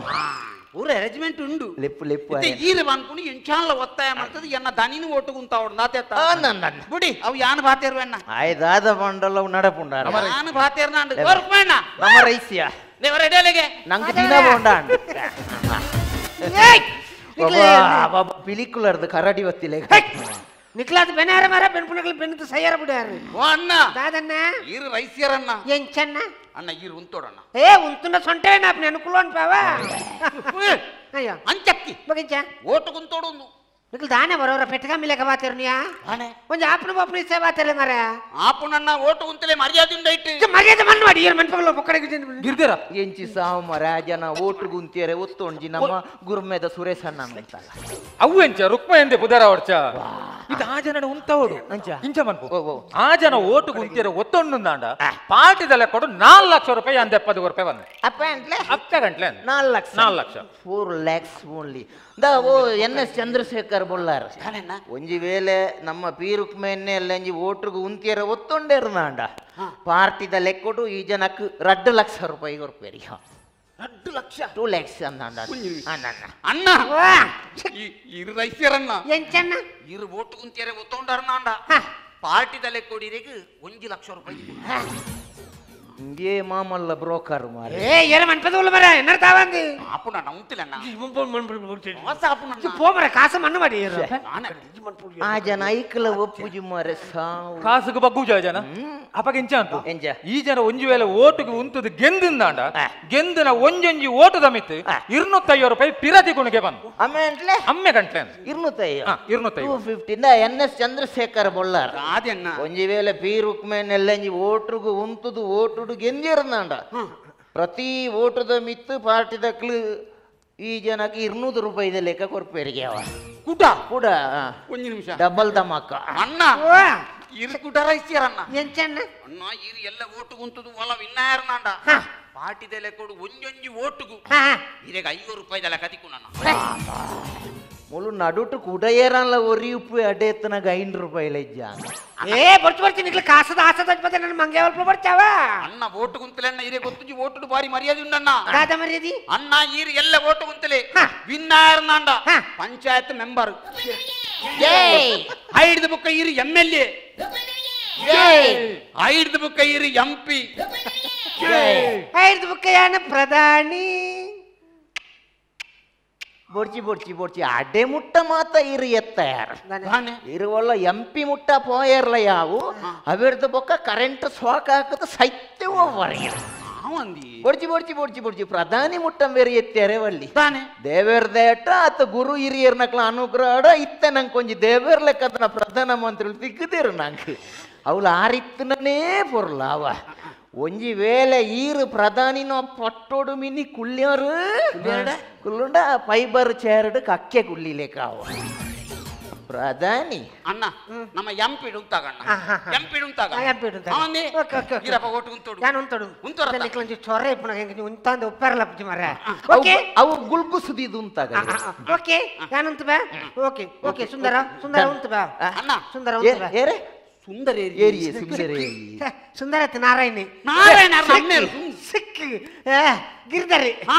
ಪೂರ ಅರೇಂಜ್ಮೆಂಟ್ ಉಂಡು ಲೆಪ್ಪು ಲೆಪ್ಪು ಈರು ಅನ್ಕೊಂಡು ಎಂಚಾಲ ಒತ್ತಾಯ ಮಾಡ್ತದೆ ಎನ್ನ ದನಿನ ಓಟುಗುಂತ ಬಿಡಿ ಅವು ಯಾನ್ ಬಾತೇರ್ವಣ್ಣ ಆಯ್ದಾದ ಬಂಡಲ್ಲ ನಡಪುಂಡ ಯಾನ್ ಬಾತೇರ್ನ ನಮ್ಮ ರೈಸಿಯ ನಂಗೆ ದಿನ ಬೋಂಡ ಪಿಲಿಕುಲರ್ದು ಕರಡಿ ಒತ್ತಿಲೆ ನಿಕ್ಲಾದ ಬೆನಾರ ಮರ ಬೆನ್ಪುನಗಲ್ ಬೆನ್ತು ಸಯ್ಯಾರ ಬಿಡಾರು ಓ ಅಣ್ಣ ದಾದಣ್ಣ ಈರು ರೈಸಿಯರಣ್ಣ ಎಂಚಣ್ಣ ಅಣ್ಣ ಈರು ಉಂತೋಡಣ್ಣ ಏ ಉಂತುನ ಸೊಂಟೆ ನಾಪ್ನೆ ಅನುಕೂಲ ಪಾವ ಅಯ್ಯೋ ಅಂಚಕ್ಕಿ ಬಗಿಂಚ ಓಟು ಕುಂತೋಡು ನಿಕ್ಲ ದಾನೆ ಬರೋರ ಪೆಟ್ಟಗ ಮಿಲಕ ಬಾತಿರ್ನಿಯಾ ಒಂಜಿ ಆಪನ ಬಾಪನ ಇಸ್ಸೆ ಬಾತಿರ್ಲೆ ಮರ ಆಪನಣ್ಣ ಓಟು ಕುಂತಲೆ ಮರ್ಯಾದೆ ಉಂಡೈಟ್ ಮರ್ಯಾದೆ ಮಣ್ಣು ಮಾಡಿ ಏರ್ ಮನ್ಪಗಲ ಪೊಕ್ಕಡೆ ಗಿರ್ದಿರ ಎಂಚಿ ಸಾವು ಮರ ಜನ ಓಟು ಗುಂತಿಯರೆ ಒತ್ತೊಂಜಿ ನಮ್ಮ ಗುರ್ಮೆದ ಸುರೇಶ್ ಅಣ್ಣ ಅಂತಲ್ಲ ಅವು ಎಂಚ ರುಕ್ಮ ಎಂದೆ ಪುದರ ಹೊಡ್ಚ ಇದು ಆ ಜನ ಉಂತವಡು ಇಂಚ ಮನ್ಪು ಆ ಜನ ಓಟು ಗುಂತಿಯರೆ ಒತ್ತೊಂಡು ಪಾರ್ಟಿದಲ್ಲ ಕೊಡು 4 ಲಕ್ಷ ರೂಪಾಯಿ ಅಂದ 70 ರೂಪಾಯಿ ಬಂದ ಅಪ್ಪ ಅಂಟ್ಲೆ ಅಪ್ಪ ಗಂಟ್ಲೆ 4 ಲಕ್ಷ 4 ಲಕ್ಷ 4 lakhs only the O N S Chandrashekhar Bollar ಒಂಜಿ ವೇಳೆ ನಮ್ಮ ಪಿ ರುಕ್ಮೆನ್ನೆ ಅಲ್ಲಂಜಿ ಓಟ್ರಿಗೆ ಉಂತಿಯರ ಒತ್ತೊಂಡೇರ್ನಾಂಡ ಪಾರ್ಟಿದ ಲೆಕ್ಕೊಡು ಈ ಜನಕ್ಕೆ 2 ಲಕ್ಷ ರೂಪಾಯಿ ಕೊರ್ಪೇರಿ 2 ಲಕ್ಷ 2 ಲ್ಯಾಕ್ಸ್ ಅಂದ ಅಣ್ಣ ಇರು ರೈಸಿಯರಣ್ಣ ಎಂಚಣ್ಣ ಇರು ಓಟು ಕುಂತಿಯರೆ ಒತ್ತೊಂಡರ್ನಾಂಡ ಪಾರ್ಟಿದ ಲೆಕ್ಕೊಡಿರಿಗೆ 1 ಲಕ್ಷ ರೂಪಾಯಿ ಏ ಮಾಮಲ್ಲ ಬ್ರೋಕರ್ ಮಾರೆ ಏ ಏನ ಮನ್ಪದ ಮರ ಎನ್ನರ್ ತಾವಂದಿ ಆಪುನ ಉಂತಿಲ್ಲ ಪೋ ಮರ ಕಾಸು ಮಣ್ಣು ಮಾಡಿ ಆ ಜನ ಐಕಲ ಒಪ್ಪುಜಿ ಮಾರೆ ಸಾವು ಕಾಸುಗೆ ಬಗ್ಗುಜ ಜನ ಅಪಗ ಎಂಚ ಅಂತ ಈ ಜನ ಒಂಜಿ ವೇಳೆ ಓಟುಗೆ ಉಂತದು ಗೆಂದಿಂದಾಂಡ ಗೆಂದಿನ ಒಂಜೊಂಜಿ ಓಟದ ಮಿತ್ತು 250 ರೂಪಾಯಿ ಪಿರತಿ ಗುಣಿಗೆ ಬಂದು ಅಮ್ಮೆ ಅಮ್ಮೆ ಗಂಟ್ಲೆ 250 250 ಎನ್ ಎಸ್ ಚಂದ್ರಶೇಖರ್ ಬೊಳ್ಳಾರ್ ಒಂಜಿ ವೇಳೆ ಪಿ ರುಕ್ಮೇನ್ ಎಲ್ಲಂಜಿ ಓಟುಗು ಉಂತುದು ಓಟುಡು ಗೆಂದಿರ್ನಾಂಡ ಪ್ರತಿ ಓಟದ ಮಿತ್ತು ಪಾರ್ಟಿದಕ್ಲು ಈ ಜನಕ್ಕೆ 200 ರೂಪಾಯಿದ ಲೆಕ್ಕ ಕೊರ್ಪೇರಿಗೆ ಅವ ಕುಟ ಕುಡ ಒಂಜಿ ನಿಮಿಷ ಡಬಲ್ ಧಮಾಕ ಅಣ್ಣ ಇರು ಕುಟ ರೈಸಿಯರಣ್ಣ ಎಂಚಣ್ಣ ಅಣ್ಣ ಇರು ಎಲ್ಲ ಓಟು ಗುಂತುದು ಒಲ ವಿನ್ನಾಯರ್ನಾಂಡ ಪಾರ್ಟಿದ ಲೆಕ್ಕೊಡು ಒಂಜೊಂಜಿ ಓಟುಗು ಇರೇಗ 5 ರೂಪಾಯಿದ ಲೆಕ್ಕ ತಿಕ್ಕು ನನ್ನ ಮುಳು ನಡುಟು ಕುಡಯೇರಲ್ಲ ಒರಿ ಉಪ್ಪು ಅಡ್ಡೆ ಎತ್ತನಾಗ 5 ರೂಪಾಯಿ ಲಜ್ಜ ಏ ಬರ್ಚು ಬರ್ತೀನಿ ನಿಕ್ಲ ಕಾಸದ ಆಸದ ಮತ್ತೆ ನನ್ನ ಮಂಗೆ ಒಲ್ಪ ಬರ್ಚಾವ ಅಣ್ಣ ಓಟು ಗುಂತಲೆ ಅಣ್ಣ ಇರೇ ಗೊತ್ತುಜಿ ಓಟುಡು ಬಾರಿ ಮರ್ಯಾದೆ ಉಂಡಣ್ಣ ದಾದ ಮರ್ಯಾದೆ ಅಣ್ಣ ಈರು ಎಲ್ಲ ಓಟು ಗುಂತಲೆ ವಿನ್ನಾಯರ್ನಾಂಡ ಪಂಚಾಯತ್ ಮೆಂಬರ್ ಐಡ್ದು ಬುಕ್ಕ ಈರು M L A ಐಡ್ದು ಬುಕ್ಕ ಈರು ಎಂ ಪಿ ಐಡ್ದು ಬುಕ್ಕ ಯಾನ ಪ್ರಧಾನಿ ಬೊಡ್ಚಿ ಬೊಡ್ಚಿ ಬೊಡ್ಚಿ ಅಡೆ ಮುಟ್ಟ ಮಾತ ಇರು ಎತ್ತಯಾರ ಇರುವಲ್ಲ ಎಂ ಪಿ ಮುಟ್ಟ ಪೋಯರ್ಲ ಯಾವು ಅವಿರ್ದ ಬೊಕ್ಕ ಕರೆಂಟ್ ಸ್ವಾಕ್ ಹಾಕದ ಸೈತ್ಯ ಬೊಡ್ಚಿ ಬೊಡ್ಚಿ ಬೊಡ್ಚಿ ಬೊಡ್ಚಿ ಪ್ರಧಾನಿ ಮುಟ್ಟ ಬೇರೆ ಎತ್ತಾರೆ ವಲ್ಲಿ ದೇವೇರ್ದೇಟ ಆತ ಗುರು ಹಿರಿಯರ್ನಕ್ಲ ಅನುಗ್ರಹ ಇತ್ತ ನಂಗೆ ಕೊಂಚ ದೇವೇರ್ ಲೆಕ್ಕದನ ಪ್ರಧಾನ ಮಂತ್ರಿ ತಿಕ್ಕದಿರು ನಂಗೆ ಅವಳು ಆರಿತ್ತನೇ ಪೊರ್ಲ ಅವ ಒಂಜಿ ವೇಳೆ ಈರು ಪ್ರಧಾನಿನ ಪಟ್ಟೋಡು ಮಿನಿ ಕುಳ್ಳಿಯರು ಕುಳ್ಳುಂಡ ಫೈಬರ್ ಚೇರ್ಡ್ ಕಕ್ಕೆ ಕುಳ್ಳಿಲೇಕಾವ ಪ್ರಧಾನಿ ಅಣ್ಣ ನಮ್ಮ ಎಂ ಪಿ ಉಂತಾಗಣ್ಣ ಎಂ ಪಿ ಉಂತಾಗ ಇರಪ್ಪ ಓಟು ಉಂತೋಡು ನಾನು ಉಂತೋಡು ಉಂತೋಡ ನಿಕ್ಲಂಜಿ ಚೊರೆ ಇಪ್ಪನ ಹೆಂಗೆ ಉಂತಾಂದ ಉಪ್ಪರಲ ಪುಜಿ ಮಾರ ಓಕೆ ಅವು ಗುಲ್ಗುಸುದಿದು ಉಂತಾಗ ಓಕೆ ನಾನು ಉಂತು ಬಾ ಓಕೆ ಓಕೆ ಸುಂದರ ಸುಂದರ ಉಂತು ಬಾ ಅಣ್ಣ ಸುಂದರ ಉಂತು ಬಾ ಏರೆ ಸುಂದರ ಏರಿಯೇ ಸುಂದರ ಸುಂದರ ನಾರಾಯಣಿ ನಾರಾಯಣ ಸಿಕ್ ಗಿರಿಧರಿ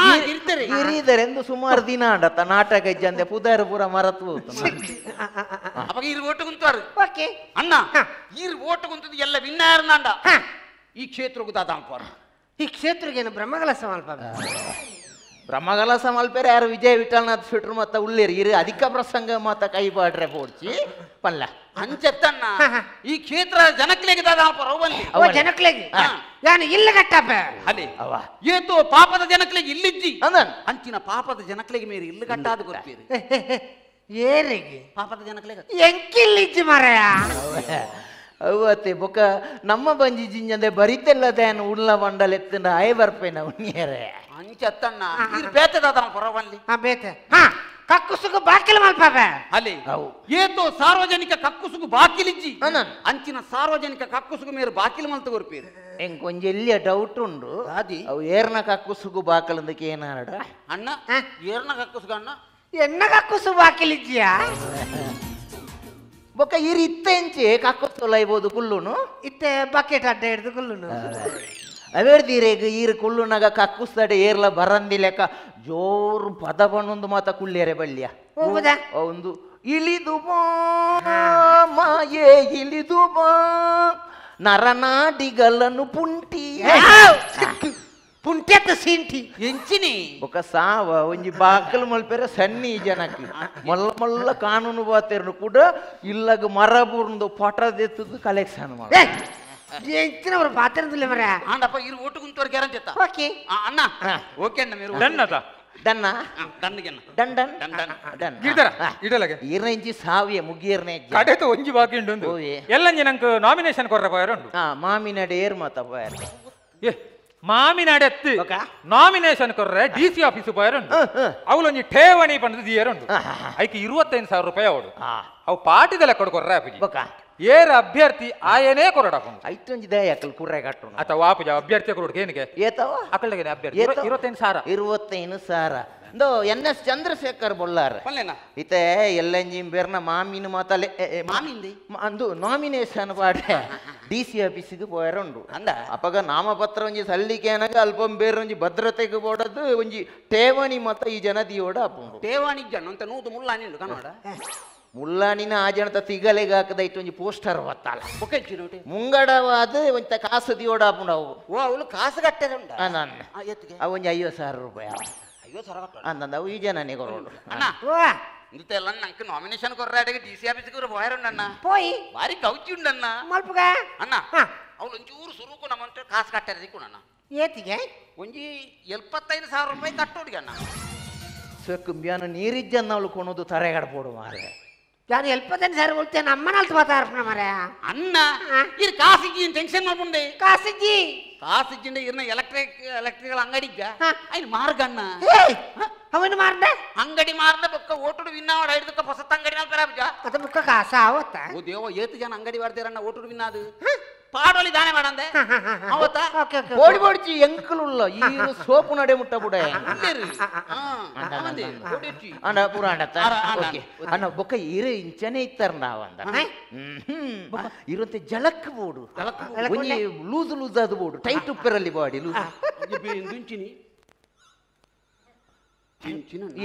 ಗಿರಿಧರಿ ಗಿರಿಧರ್ ಎಂದು ಸುಮಾರು ದಿನ ಅಂಡತ್ತ ನಾಟಕ ಇಜ್ಜಂದೆ ಪುದಾರ ಪೂರ ಮರತು ಅವಾಗ ಇರು ಓಟು ಕುಂತಾರು ಓಕೆ ಅಣ್ಣ ಇರು ಓಟು ಕುಂತದ್ದು ಎಲ್ಲ ವಿನ್ನಾಯರ್ನಾಂಡ ಈ ಕ್ಷೇತ್ರಕ್ಕೂ ದಾದಾಂಪಾರ ಈ ಕ್ಷೇತ್ರಗೇನು ಬ್ರಹ್ಮಗಲಸ ಮಲ್ಪ ಬ್ರಹ್ಮಗಲಸ ಮಲ್ಪೇರೆ ಯಾರು ವಿಜಯ ವಿಠಲನಾಥ್ ಶೆಟ್ರು ಮತ್ತ ಉಳ್ಳೇರಿ ಇರು ಅಧಿಕ ಪ್ರಸಂಗ ಮಾತ ಕೈ ಬಾಡ್ರೆ ಪೋಡ್ಚಿ ಪಲ್ಲ ಅಂಚೆತ್ತಣ್ಣ ಈ ಕ್ಷೇತ್ರ ಜನಕ್ಲೆಗೆ ದಾದಾಂಪಾರ ಓ ಜನಕ್ಲೆಗೆ ಯಾನು ಇಲ್ಲ ಕಟ್ಟಪ್ಪ ಅಲೆ ಅವ ಏತೋ ಪಾಪದ ಜನಕ್ಲೆಗೆ ಇಲ್ಲಿಜ್ಜಿ ಅಂಚಿನ ಪಾಪದ ಜನಕ್ಲೆಗೆ ಮೇರಿ ಇಲ್ಲಿ ಕಟ್ಟಾದ ಗೊತ್ತೀರಿ ಏರಿಗೆ ಪಾಪದ ಜನಕ್ಲೆಗೆ ಎಂಕಿಲ್ಲಿಜ್ಜಿ ಮಾರಾಯ ಅವತ್ತೆ ಬೊಕ ನಮ್ಮ ಬಂಜಿ ಜಿಂಜಂದೆ ಬರಿತೆಲ್ಲದೇನು ಉಳ್ಳ ಬಂಡಲ್ ಎತ್ತಿನ ಆಯ್ ಬರ್ಪೇನ ಉಣ್ಣಿಯರೇ ಅಂಚೆತ್ತಣ್ಣ ಇರು ಬೇತೆ ದಾದಾಂಪಾರ ಬನ್ಲಿ ಹಾ ಬೇತೆ ಹಾ ಕಕ್ಕುಸುಗು ಬಾಕಿಲ್ ಮಲ್ಪಾವೆ ಅಲ್ಲಿ ಏತೋ ಸಾರ್ವಜನಿಕ ಕಕ್ಕುಸುಗು ಬಾಕಿಲಿಜ್ಜಿ ಅಂಚಿನ ಸಾರ್ವಜನಿಕ ಕಕ್ಕುಸುಗು ಮೇರು ಬಾಕಿಲ್ ಮಲ್ತ ಕೊರ್ಪೀರು ಎಂಕ್ ಒಂಜಿ ಎಲ್ಲಿಯ ಡೌಟ್ ಉಂಡು ಅವು ಏರ್ನ ಕಕ್ಕುಸುಗು ಬಾಕಲಂದಕ್ಕೆ ಏನಾಡ ಅಣ್ಣ ಏರ್ನ ಕಕ್ಕುಸುಗು ಅಣ್ಣ ಎನ್ನ ಕಕ್ಕುಸು ಬಾಕಿಲಿಜ್ಜಿಯಾ ಬೊಕ್ಕ ಇರು ಇತ್ತೆ ಎಂಚೆ ಕಕ್ಕುಸು ಲೈಬೋದು ಕುಲ್ಲುನು ಇತ್ತೆ ಬಕೆಟ್ ಅಡ್ಡ ಹಿಡ್ದು ಕುಲ್ಲುನು ಅವೇರ್ದೀರೇಗ ಈರು ಕುಳ್ಳುನಾಗ ಕಕ್ಕುಸ್ತಡೆ ಏರ್ಲ ಬರಂದಿ ಲೆಕ್ಕ ಜೋರು ಪದ ಬಣ್ಣೊಂದು ಮಾತ ಕುಳ್ಳಿಯರೆ ಬಳ್ಳಿಯ ಒಂದು ಇಳಿದು ಬಾ ಮಾಯೇ ಇಳಿದು ಬಾ ನರನಾಡಿಗಲನು ಪುಂಟಿ ಪುಂಟೆತ್ತ ಸೀಂಟಿ ಎಂಚಿನಿ ఒక ಸಾವ ಒಂಜಿ ಬಾಕಲ್ ಮಲ್ಪೆರ ಸನ್ನಿ ಜನಕ್ಕೆ ಮಲ್ಲ ಮಲ್ಲ ಕಾನೂನು ಬಾತೇರ್ನು ಕೂಡ ಇಲ್ಲಗ ಮರ ಬೂರ್ದು ಪಟ ದೆತ್ತದು ಕಲೆಕ್ಷನ್ ಮಾಡ ಎಂಚಿನ ಅವರು ಬಾತೇರ್ದಿಲ್ಲ ಮರ ಆಂಡಪ್ಪ ಇರು ಓಟು ಗುಂತೋರ್ ಗ್ಯಾರಂಟಿ ಅತ್ತ ಓಕೆ ಅಣ್ಣ ಓಕೆ ಅಣ್ಣ మీరు ಡನ್ ಅದ ಡನ್ನ ಡನ್ಗೆನ್ನ done done done done done Giridhara ಇಡಲಗೆ ಈರ್ನ ಇಂಚಿ ಸಾವಿಯ ಮುಗಿಯರ್ನೆ ಕಡೆತ ಒಂಜಿ ಬಾಕಿ ಉಂಡು ಎಲ್ಲಂಜಿ ನಂಗೆ ನಾಮಿನೇಷನ್ ಕೊರ್ರ ಪೋಯರ್ ಉಂಡು ಮಾಮಿನಡೆ ಏರ್ ಮಾತ ಪೋಯರ್ ಏ ಮಾಮಿನಾಡೆತ್ತು ನಾಮಿನೇಷನ್ ಕೊರ್ರೆ D C office ಪೋಯರ್ ಉಂಡು ಅವಳೊಂಜಿ ಠೇವಣಿ ಪಂಡದು ದಿಯರ್ ಉಂಡು ಐಕೆ 25,000 ರೂಪಾಯಿ ಅವಡು ಅವು ಪಾಟಿದೆಲ್ಲ ಕೊಡು ಕೊರ್ರೆ ಅಪ್ಪಿ ಏರ ಅಭ್ಯರ್ಥಿ ಆಯನೇ ಕೊರಡಾಕೊಂಡು ಐತೊಂಜಿ ದಯಕಲ್ ಕುರ್ರೆ ಕಟ್ಟುನು ಅಥವಾ ವಾಪುಜ ಅಭ್ಯರ್ಥಿ ಕೊರಡು ಏನಕ್ಕೆ ಏತವ ಅಕಲ್ಗೆ ಅಭ್ಯರ್ಥಿ 25,000 25,000 ಇಂದೋ ಎನ್ ಎಸ್ ಚಂದ್ರಶೇಖರ್ ಬೊಳ್ಳಾರ್ ಇತ್ತೆ ಎಲ್ಲಂಜಿ ಬೇರ್ನ ಮಾಮಿನ ಮಾತಲೆ ಮಾಮಿಂದಿ ಅಂದು ನಾಮಿನೇಷನ್ ಪಾಡೆ ಡಿ ಸಿ ಆಫೀಸಿಗೆ ಪೋಯರುಂಡು ಅಪಗ ನಾಮಪತ್ರ ಒಂಜಿ ಸಲ್ಲಿಕೆ ಅನಗ ಅಲ್ಪ ಬೇರೊಂಜಿ ಭದ್ರತೆಗೆ ಬೋಡದು ಒಂಜಿ ಠೇವಣಿ ಮತ ಈ ಜನ ದಿಯೋಡ ಅಪ್ಪುಂಡು ಠೇವಣಿ ಜನ ಅಂತ ನೂದು ಮುಲ್ಲಾನಿ ಕನ್ನಡ ಮುಲ್ಲಾನಿನ ಆ ಜನತ ತಿಗಲೆಗೆ ಹಾಕದ ಇಟ್ಟು ಒಂಜಿ ಪೋಸ್ಟರ್ ಬತ್ತಾಲ ಮುಂಗಡವಾದ ಒಂತ ಕಾಸು ದಿಯೋಡ ಅಪ್ಪುಂಡು ಅವು ಓ ಅವಳು ಕಾಸು ಕಟ್ಟೆ ಉಂಡ ಅವು ಒಂಜಿ 50,000 ರೂಪಾಯಿ ಅಂದಂದ ಅವು ಈ ಜನನೇ ಕೊರೋಡು ಅಣ್ಣ ಇಂತೆಲ್ಲ ನಂಗೆ ನಾಮಿನೇಷನ್ ಕೊರ್ರಾಡಿಗೆ ಡಿ ಸಿ ಆಫೀಸ್ಗೆ ಪೋಯರುಂಡಣ್ಣ ಪೋಯಿ ಭಾರಿ ಕೌಚಿ ಉಂಡಣ್ಣ ಮಲ್ಪುಗ ಅಣ್ಣ ಅವಳು ಒಂಚೂರು ಸುರುಕು ನಮ್ಮಂತ ಕಾಸು ಕಟ್ಟಾರ ದಿಕ್ಕುಣಣ್ಣ ಏತಿಗೆ ಒಂಜಿ 75,000 ರೂಪಾಯಿ ಕಟ್ಟೋಡಿಗೆ ಅಣ್ಣ ಸೊಕ್ಕುಂಬ್ಯಾನ ನೀರಿಜ್ಜನ್ನ ಅವಳು ಕೊನೋದು ತರೆಗಡ್ಬೋಡು ಮಾರೆ ಯಾರು 75,000 ಉಳ್ತೇನೆ ಅಮ್ಮನ ಅಲ್ತು ಮಾತಾಡ್ಪಣ ಮಾರ ಅಣ್ಣ ಇರ್ ಕಾಸಿಜ್ಜಿ ಟೆನ್ಷನ್ ಮಾಡ್ಕೊಂಡೆ ಕಾಸಿಜ್ಜಿ ಕಾಸಿಜ್ಜಿಂದ ಇರ್ನ ಎಲೆಕ್ಟ್ರಿಕಲ್ ಅಂಗಡಿ ಇದ್ದ ಐನ್ ಮಾರ್ಗಣ್ಣ ಅವನು ಮಾರ್ದ ಅಂಗಡಿ ಮಾರ್ದ ಬೊಕ್ಕ ಓಟುಡು ವಿನ್ನಾವಡ ಹಿಡಿದಕ್ಕ ಹೊಸತ ಅಂಗಡಿ ಮಲ್ಪೆರ ಅದ ಬೊಕ್ಕ ಕಾಸ ಆವತ್ತ ಓ ದೇವ ಏತು ಜನ ಅಂಗಡಿ ಮಾಡ್ತೀರಣ್ಣ ಓಟುಡು ವಿನ್ನಾದು ಪಾಡೋಲಿ ದಾನೆ ಮಾಡಂದೆ ಅವತ್ತ ಬೋಡಿ ಬೋಡಿಚಿ ಎಂಕಲುಲ್ಲ ಈ ಸೋಪು ನಡೆ ಮುಟ್ಟ ಬುಡ ಅಣ್ಣ ಪೂರ ಅಣ್ಣ ಓಕೆ ಅಣ್ಣ ಬೊಕ್ಕ ಇರು ಇಂಚನೆ ಇತ್ತಾರ ನಾವಂದ ಇರುವಂತೆ ಜಲಕ್ ಬೋಡು ಒಂಜಿ ಲೂಸ್ ಲೂಸ್ ಅದು ಬೋಡು ಟೈಟ್ ಉಪ್ಪರಲ್ಲಿ ಬಾಡಿ ಲೂಸ್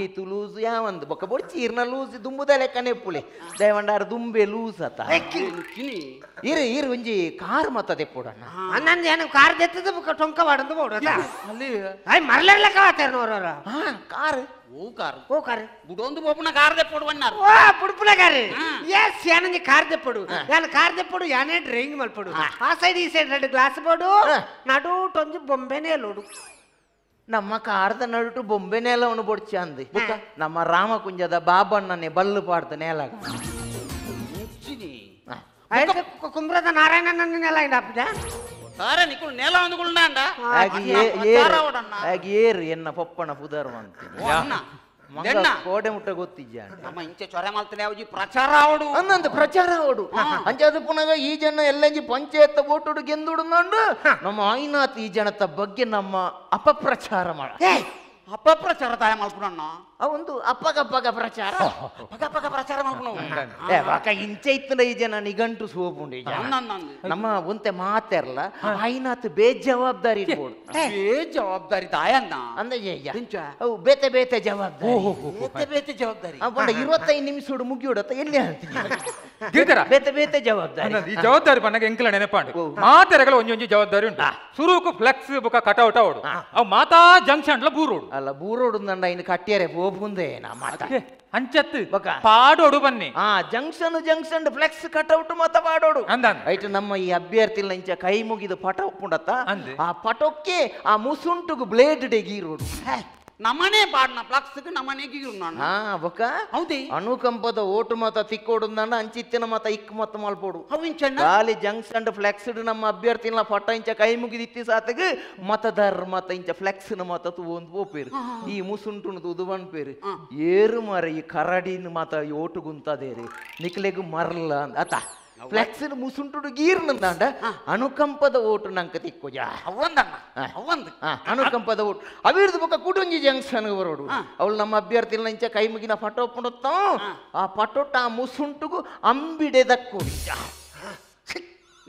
ಈತು ಲೂಸ್ ಯಾವಂದು ಬೊಕ್ಕ ಬೊಡ್ಚಿ ಇರ್ನ ಲೂಸ್ ದುಂಬುದ ಲೆಕ್ಕನೆ ಪುಲೆ ದಯವಂಡಾರ ದುಂಬೆ ಲೂಸ್ ಅತ್ತ ಇರು ಇರು ಒಂಜಿ ಕಾರ್ ಮತ್ತ ದೆಪ್ಪುಡಣ್ಣ ಅಣ್ಣನ್ ಏನು ಕಾರ್ ದೆತ್ತದ ಬೊಕ್ಕ ಟೊಂಕ ಮಾಡಂದು ಬೋಡು ಅಲ್ಲಿ I ಮರಲೆಲ್ಲ ಕಾತಾರ ನೋರರ ಕಾರ್ ಓ ಕಾರ್ ಓ ಕಾರ್ ಬುಡೊಂದು ಬೋಪುನ ಕಾರ್ ದೆಪ್ಪುಡು ವನ್ನಾರು ಓ ಬುಡ್ಪುನ ಕಾರ್ ಎಸ್ ಯಾನಂಜಿ ಕಾರ್ ದೆಪ್ಪುಡು ಯಾನ ಕಾರ್ ದೆಪ್ಪುಡು ಯಾನೇ ಡ್ರೈವಿಂಗ್ ಮಲ್ಪುಡು ಆ ಸೈಡ್ ಈ ಸೈಡ್ ಎರಡು ಗ್ಲಾಸ್ ಬೋಡು ನಡು ಟೊಂಜಿ ಬೊಂಬೆನೇ ಲೋಡು ನಮ್ಮ ಕಾರದ ನಡುಟು ಬೊಂಬೆ ನೆಲವನ್ನು ಬೊಡ್ಚಿ ಅಂದು ನಮ್ಮ ರಾಮಕುಂಜದ ಬಾಬಣ್ಣನೆ ಬಲ್ಲು ಪಾಡ್ದ ನೆಲ ಕುಂಬ್ರದ ನಾರಾಯಣನ ನೆಲ ಏರು ಎನ್ನ ಪಪ್ಪಣ ಪುದರ್ ಅಂತ ಕೋಡೆ ಮುಟ್ಟ ಗೊತ್ತಿದ್ಯ ಪ್ರಚಾರ ಅವಡು ಅನ್ನಂದು ಪ್ರಚಾರ ಅವಡು ಅಂಚಾದ ಪುನಗ ಈ ಜನ ಎಲ್ಲಂಜಿ ಪಂಚಾಯತ್ ಓಟುಡು ಗೆಂದುಡು ನಮ್ಮ ಆಯ್ನಾಥ್ ಈ ಜನತ ಬಗ್ಗೆ ನಮ್ಮ ಅಪಪ್ರಚಾರ ಮಾಡ ಅಪಪ್ರಚಾರ ತಾಯ ಮಲ್ಪುನಣ್ಣ ಒಂದು ಅಪ್ಪಗಪ್ಪಗ ಪ್ರಚಾರ ಅಪ್ಪಗಪ್ಪಗ ಪ್ರಚಾರ ಮಲ್ಪುನ ಇಂಚೆ ಇತ್ತನ ಈ ಜನ ನಿಗಂಟು ಸೋಪುಂಡು ನಮ್ಮ ಒಂತೆ ಮಾತೆರ್ಲ ಆಯ್ನಾಥ್ ಬೇಜವಾಬ್ದಾರಿ ಬೇಜವಾಬ್ದಾರಿ ತಾಯಣ್ಣ ಅಂದ್ರೆ ಅವು ಬೇತೆ ಬೇತೆ ಜವಾಬ್ದಾರಿ ಬೇತೆ ಬೇತೆ ಜವಾಬ್ದಾರಿ 25 ನಿಮಿಷ ಮುಗಿಯೋಡತ್ತ ಎಲ್ಲಿ ಹೇಳ್ತೀನಿ ಬೇತೆ ಬೇತೆ ಜವಾಬ್ದಾರಿ ಈ ಜವಾಬ್ದಾರಿ ಪನ್ನಗ ಎಂಕಲ ನೆನಪಾಂಡು ಮಾತೆರೆಗಳ ಒಂಜೊಂಜಿ ಜವಾಬ್ದಾರಿ ಉಂಟು ಸುರುಕು ಫ್ಲೆಕ್ಸ್ ಬುಕ್ಕ ಕಟೌಟ್ ಅವಡು ಅವು ಮಾತಾ ಜಂಕ್ಷನ್ ಬೂರೋಡು ಅಲ್ಲ ಬೂರೋಡು ನಂಡ ಇನ್ನು ಕಟ್ಟಿಯರೆ ಪೋಪುಂದೆ ನಮ್ಮ ಅಂಚತ್ತು ಪಾಡೋಡು ಬನ್ನಿ ಆ junction junction flex cutout ಮತ ಪಾಡೋಡು ಐಟ್ ನಮ್ಮ ಈ ಅಭ್ಯರ್ಥಿ ಇಂಚ ಕೈ ಮುಗಿದು ಪಟ ಉಪ್ಪುಂಡತ್ತ ಆ ಪಟಕ್ಕೆ ಆ ಮುಸುಂಟುಗು ಬ್ಲೇಡ್ ಡೆಗೀರೋಡು ನಮ್ಮನೆ ಪಾಡ್ನ ಫ್ಲೆಕ್ಸ್ ನಮ್ಮನೆ ಗೀರು ಹಾ ಬೊಕ್ಕ ಹೌದಿ ಅನುಕಂಪದ ಓಟು ಮತ ತಿಕ್ಕೋಡು ನಂಡ ಅಂಚಿತ್ತಿನ ಮತ ಇಕ್ ಮತ ಮಲ್ಪೋಡು ಖಾಲಿ ಜಂಕ್ಷನ್ ಫ್ಲೆಕ್ಸ್ ನಮ್ಮ ಅಭ್ಯರ್ಥಿನ ಪಟ ಇಂಚ ಕೈ ಮುಗಿದಿತ್ತಿ ಸಾತಗ ಮತದಾರರ ಮತ ಇಂಚ ಫ್ಲೆಕ್ಸ್ ಮತ ತೂವೊಂದು ಪೋಪೇರು ಈ ಮುಸುಂಟುನು ತೂದು ಪನ್ಪೇರು ಏರು ಮರ ಈ ಕರಡಿನ ಮತ ಓಟು ಗುಂತದೇರು ನಿಕ್ಲೆಗು ಮರಲ ಅತ್ತ ಫ್ಲೆಕ್ಸ್ ಮುಸುಂಟುಡು ಗೀರ್ನಂದಾಂಡ ಅನುಕಂಪದ ಓಟು ನಂಕ ತಿಕ್ಕೋಜ ಅನುಕಂಪದ ಓಟು ಅವಿರ್ದು ಬೊಕ್ಕ ಕುಟುಂಜಿ ಜಂಕ್ಷನ್ ಬರೋಡು ಅವಳು ನಮ್ಮ ಅಭ್ಯರ್ಥಿ ಇಂಚ ಕೈ ಮುಗಿನ ಫಟೋ ಪುಣತ್ತ ಆ ಫಟೋಟ ಆ ಮುಸುಂಟುಗು ಅಂಬಿಡೆ ದಕ್ಕೋಡಿ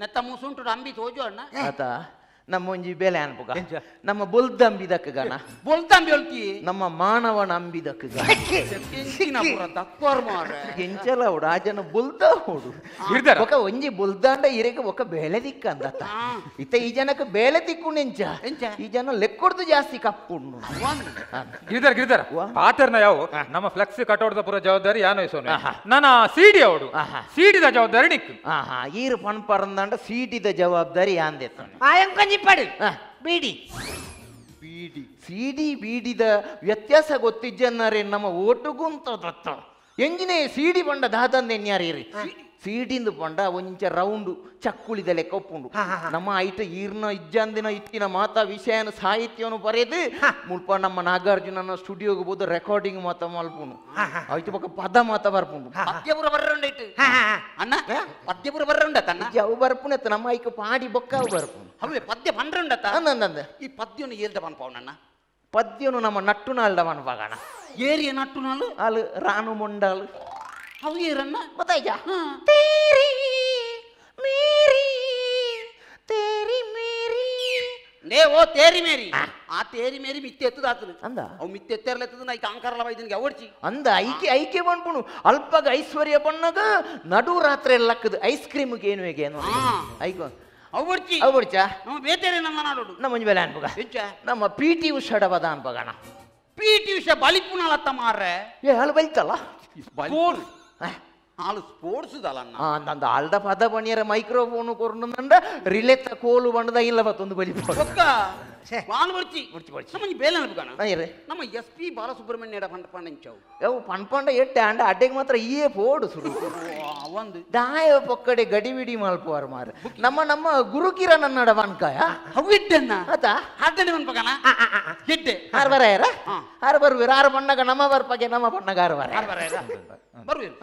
ನೆತ್ತ ಮುಸುಂಟು ಅಂಬಿ ತೋಜು ಅಣ್ಣ ಆತ ನಮ್ಮ ಒಂಜಿ ಬೆಲೆ ಅನ್ಪುಗ ನಮ್ಮ ಬೊಲ್ದಂಬಿದಕ್ಕ ಗಣ ಬೊಲ್ದಂಬಿ ಒಲ್ತಿ ನಮ್ಮ ಮಾನವನ ಅಂಬಿದಕ್ಕ ಎಂಚಲ ಅವಡು ಆ ಜನ ಬೊಲ್ದ ಹೋಡು ఒక ಒಂಜಿ ಬೊಲ್ದಾಂಡ ಇರೆಗೆ ఒక ಬೇಲೆ ದಿಕ್ಕ ಅಂದತ್ತ ಇತ್ತ ಈ ಜನಕ್ಕೆ ಬೇಲೆ ದಿಕ್ಕು ನೆಂಚ ಈ ಜನ ಲೆಕ್ಕೊಡ್ದು ಜಾಸ್ತಿ ಕಪ್ಪುಂಡು ಗಿರಿಧರ್ ಗಿರಿಧರ್ ಪಾತರ್ನ ಯಾವ ನಮ್ಮ ಫ್ಲೆಕ್ಸ್ ಕಟ್ಟೋಡ್ದ ಪೂರ ಜವಾಬ್ದಾರಿ ಯಾನು ವಹಿಸೋನು ನನ್ನ ಸಿಡಿ ಅವಡು ಸಿಡಿದ ಜವಾಬ್ದಾರಿ ನಿಕ್ಕು ಈರು ಪಣ್ ಪರಂದಾಂಡ ಸಿಡಿದ ಜವಾಬ್ದಾರಿ ಯಾಂದೆತ್ತ ಬೀಡಿ ಬೀಡಿ ಸಿಡಿ ಬೀಡಿದ ವ್ಯತ್ಯಾಸ ಗೊತ್ತಿಜ್ಜನ್ನಾರೆ ನಮ್ಮ ಓಟುಗುಂತ ದತ್ತ ಎಂಜಿನೇ ಸಿಡಿ ಬಂಡ ದಾದಂದೆನ್ಯಾರೀರಿ ಸೀಟಿಂದು ಪಂಡ ಒಂಚ ರೌಂಡು ಚಕ್ಕುಳಿದ ಲೆಕ್ಕ ಒಪ್ಪುಂಡು ನಮ್ಮ ಐಟ ಈರ್ನ ಇಜ್ಜಂದಿನ ಇತ್ತಿನ ಮಾತಾ ವಿಷಯನ ಸಾಹಿತ್ಯವನ್ನು ಬರೆದು ಮುಲ್ಪ ನಮ್ಮ ನಾಗಾರ್ಜುನನ ಸ್ಟುಡಿಯೋಗೆ ಹೋದ ರೆಕಾರ್ಡಿಂಗ್ ಮಾತ ಮಲ್ಪುಂಡು ಐತ ಪಕ್ಕ ಪದ ಮಾತ ಬರ್ಪುಂಡು ಪದ್ಯಪುರ ಬರ್ರಂಡ ಅಣ್ಣ ಪದ್ಯಪುರ ಬರ್ರಂಡ ತನ್ನ ಅವು ಬರ್ಪುಣೆತ್ತ ನಮ್ಮ ಐಕ ಪಾಡಿ ಬೊಕ್ಕ ಅವು ಬರ್ಪುಂಡು ಅವೇ ಪದ್ಯ ಪಂಡ್ರಂಡತ್ತ ಅಂದಂದ ಈ ಪದ್ಯವನ್ನು ಏರ್ದ ಪನ್ಪವನಣ್ಣ ಪದ್ಯನು ನಮ್ಮ ನಟ್ಟು ನಾಲ್ಡ ಪನ್ಪಾಗಣ ಏರಿಯ ನಟ್ಟು ನಾಳು ಅಲು ರಾನು ಮೊಂಡಾಲು ಅವು ಏರನ್ನ ಗೊತ್ತಾಯ್ತಾ ತೇರಿ ಮೇರಿ ತೇರಿ ಮೇರಿ ನೇ ಓ ತೇರಿ ಮೇರಿ ಆ ತೇರಿ ಮೇರಿ ಮಿತ್ತೆ ಎತ್ತದ ಆತನು ಅಂದ ಅವು ಮಿತ್ತೆ ಎತ್ತೇರ್ಲ ಎತ್ತದ ನಾ ಐಕೆ ಅಂಕರಲ ವೈದ್ಯನಿಗೆ ಅವಡ್ಚಿ ಅಂದ ಐಕೆ ಐಕೆ ಬಂದ್ಪುಣು ಅಲ್ಪಗ ಐಶ್ವರ್ಯ ಬಣ್ಣಗ ನಡು ರಾತ್ರಿ ಲಕ್ಕದ ಐಸ್ ಕ್ರೀಮ್ಗೆ ಏನು ಹೇಗೆ ಏನು ಐಕೋ ಅವಡ್ಚಿ ಅವಡ್ಚಾ ನಮ್ಮ ಬೇತೇರಿ ನಮ್ಮ ನಾಡೋಡು ನಮ್ಮ ಒಂಜಿ ಬೆಲೆ ಅನ್ಪಗ ನಮ್ಮ ಪಿ ಟಿ ಉಷಾಡಬದ ಅನ್ಪಗಣ ಪಿ ಟಿ ಉಷಾ ಬಲಿಪುಣಲತ್ತ ಮಾರ್ರೆ ಏ ಹಾಲು ಬಲಿತಲ್ಲ ಆಳು ಸ್ಪೋರ್ಟ್ಸ್ ದಲನ್ನ ನಂದು ಆಲ್ದ ಪದ ಬಣಿಯರ ಮೈಕ್ರೋಫೋನ್ ಕೊರ್ನುಂಡ ರಿಲೆತ್ತ ಕೋಲು ಬಣ್ಣದ ಇಲ್ಲ ಬತ್ತೊಂದು ಬಲಿ ಬೊಕ್ಕ ವಾಲ್ ಬರ್ಚಿ ನಮ್ಮ ಬೇಲೆ ಅನ್ಪಗಣ ನಮ್ಮ ಎಸ್ ಪಿ ಬಾಲಸುಬ್ರಹ್ಮಣ್ಯ ಪಂಡ ಪಂಡಂಚವು ಅವು ಪಂಡ ಎಟ್ಟೆ ಅಂಡ ಅಡ್ಡೆಗೆ ಮಾತ್ರ ಈಯೇ ಪೋಡು ಸುರು ಒಂದು ದಾಯ ಪೊಕ್ಕಡೆ ಗಡಿಬಿಡಿ ಮಲ್ಪುವಾರ ಮಾರ ನಮ್ಮ ನಮ್ಮ ಗುರುಕಿರಣ ನಡ ವನ್ಕಾಯ ಅವಿಡ್ಡನ್ನ ಆತ ಅಡ್ಡನೆ ಅನ್ಪಗಣ ಎಡ್ಡೆ ಆರು ಬರ ಆರು ಬರುವಿರ ಆರು ಬಣ್ಣಗ ನಮ್ಮ ಬರ್ಪಗೆ ನಮ್ಮ ಬಣ್ಣಗ ಆರು ಬರ ಬರುವಿರು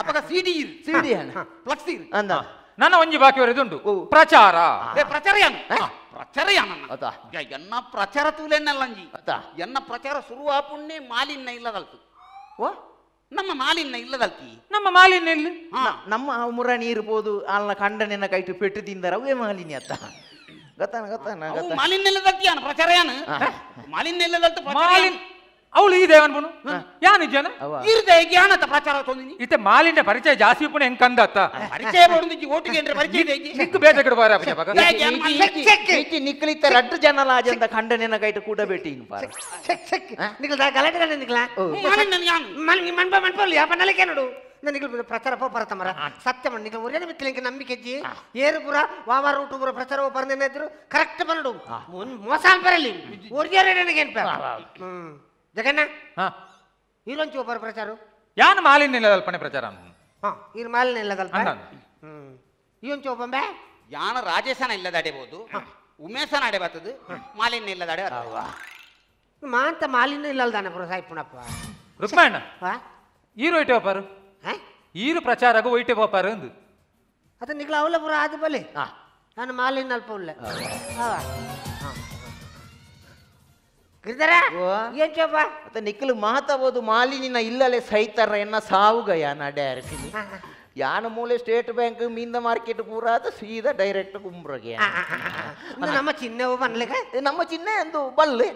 ಅಪ್ಪಗ ಸಿಡಿ ಸಿಡಿ ಅಣ್ಣ ಫ್ಲೆಕ್ಸ್ ಇರು ಅಂದ ನನ್ನ ಒಂಜಿ ಬಾಕಿ ಇದುಂಡು ಪ್ರಚಾರ ಪ್ರಚಾರ ಯಾನು ಪ್ರಚಾರ ಯಾನನ್ನ ಎನ್ನ ಪ್ರಚಾರ ತೂಲೆನ್ನಲ್ಲಂಜಿ ಎನ್ನ ಪ್ರಚಾರ ಶುರು ಆಪುಣ್ಣೆ ಮಾಲಿನ್ಯ ಇಲ್ಲದಲ್ತು ನಮ್ಮ ಮಾಲಿನ್ಯ ಇಲ್ಲದಲ್ತಿ ನಮ್ಮ ಮಾಲಿನ್ಯ ಇಲ್ಲಿ ನಮ್ಮ ಮುರ ನೀರ್ಬೋದು ಅಲ್ಲ ಕಂಡನೆನ್ನ ಕೈಟು ಪೆಟ್ಟು ತಿಂದರ ಅವೇ ಮಾಲಿನ್ಯ ಅತ್ತ ಗೊತ್ತಾನ ಗೊತ್ತಾನ ಮಾಲಿನ್ಯ ಇಲ್ಲದಲ್ತಿ ಯಾನು ಪ್ರಚಾರ ಯಾನು ಮಾಲಿನ್ಯ ಇಲ್ಲದಲ್ತು ಮಾಲಿನ್ ಅವಳು ಈ ದೇವನ್ ಬುನು ಯಾನ್ ಜನ ಇರ್ದೆ ಯಾನತ ಪ್ರಚಾರ ತೊಂದಿನಿ ಇತ್ತೆ ಮಾಲಿನ್ಯ ಪರಿಚಯ ಜಾಸ್ತಿ ಪುಣೆ ಹೆಂಗ್ ಕಂದತ್ತ ಪರಿಚಯ ಬರುಂದಿಜ್ಜಿ ಓಟಿಗೆ ಏನ್ರೆ ಪರಿಚಯ ಇದೆ ನಿಕ್ಕು ಬೇಜ ಕಡೆ ಬಾರ ಅಪ್ಪ ಇಚ್ಚಿ ನಿಕ್ಕಲಿತ್ತ ರಡ್ಡು ಜನಲ ಆಜಂತ ಖಂಡನೆನ ಕೈಟ ಕೂಡ ಬೇಟಿ ಇನ್ ಪಾರ ಚೆಕ್ ಚೆಕ್ ನಿಕಲ್ ಗಲಾಟೆ ಗಲಾಟೆ ನಿಕಲ ಮಾಲಿನ್ಯ ಯಾನು ಮನ್ ಮನ್ಪ ಮನ್ಪಲ್ಲ ಯಾ ಪನ್ನಲಕ್ಕೆ ನೋಡು ನಿಕಲ್ ಪ್ರಚಾರ ಪೋಪರ ಮರ ಸತ್ಯ ಮನ್ ನಿಕಲ್ ಒರಿಯನ ಮಿತ್ತಲಿಂಕ ನಂಬಿಕೆ ಜಿ ಏರು ಪುರ ವಾವಾರ ರೂಟು ಪುರ ಪ್ರಚಾರ ಪೋಪರ ಇದ್ರು ಕರೆಕ್ಟ್ ಬನ್ನಡು ಮೋಸ ಅನ್ಪರಲ್ಲಿ ಒರಿಯರ ನನಗೆ ಏನ್ಪ ಜಗನ್ನ ಈರೊಂಚು ಒಬ್ಬರ ಪ್ರಚಾರ ಯಾನ್ ಮಾಲಿನ್ಯ ಇಲ್ಲದಲ್ಪನೆ ಪ್ರಚಾರ ಈರು ಮಾಲಿನ್ಯ ಇಲ್ಲದಲ್ಪ ಈಯೊಂಚು ಒಬ್ಬಂಬೆ ಯಾನ ರಾಜೇಶನ ಇಲ್ಲದಾಡೆಬೋದು ಉಮೇಶನ ಅಡೆ ಬರ್ತದೆ ಮಾಲಿನ್ಯ ಇಲ್ಲದಾಡೆ ಮಾಂತ ಮಾಲಿನ್ಯ ಇಲ್ಲಲ್ದಾನೆ ಪುರ ಸಾಯ್ಪುಣಪ್ಪ ರುಕ್ಮಣ್ಣ ಈರು ಒಯ್ಟೆ ಒಪ್ಪಾರು ಈರು ಪ್ರಚಾರಗ ಒಯ್ಟೆ ಪೋಪಾರು ಅಂದು ಅದು ನಿಗ್ಲ ಅವಲ ಪುರ ಆದ ಬಲೆ ನಾನು ಮಾಲಿನ್ಯ ಅಲ್ಪ ಉಳ್ಳೆ ನಿಕ್ಕಲು ಮಾತಾಬೋದು ಮಾಲಿನಿನ ಇಲ್ಲಲೆ ಸೈತರ ಎನ್ನ ಸಾವುಗ ಯಾನ ಡೈರೆಕ್ಟ್ ಯಾನ ಮೂಲೆ ಸ್ಟೇಟ್ ಬ್ಯಾಂಕ್ ಮೀಂದ ಮಾರ್ಕೆಟ್ ಪೂರ ಅದು ಸೀದಾ ಡೈರೆಕ್ಟ್ ಕುಂಬ್ರಗೆ ನಮ್ಮ ಚಿಹ್ನೆ ಬನ್ಲಿಕ್ಕೆ ನಮ್ಮ ಚಿಹ್ನೆ ಎಂದು ಬಲ್ಲೆ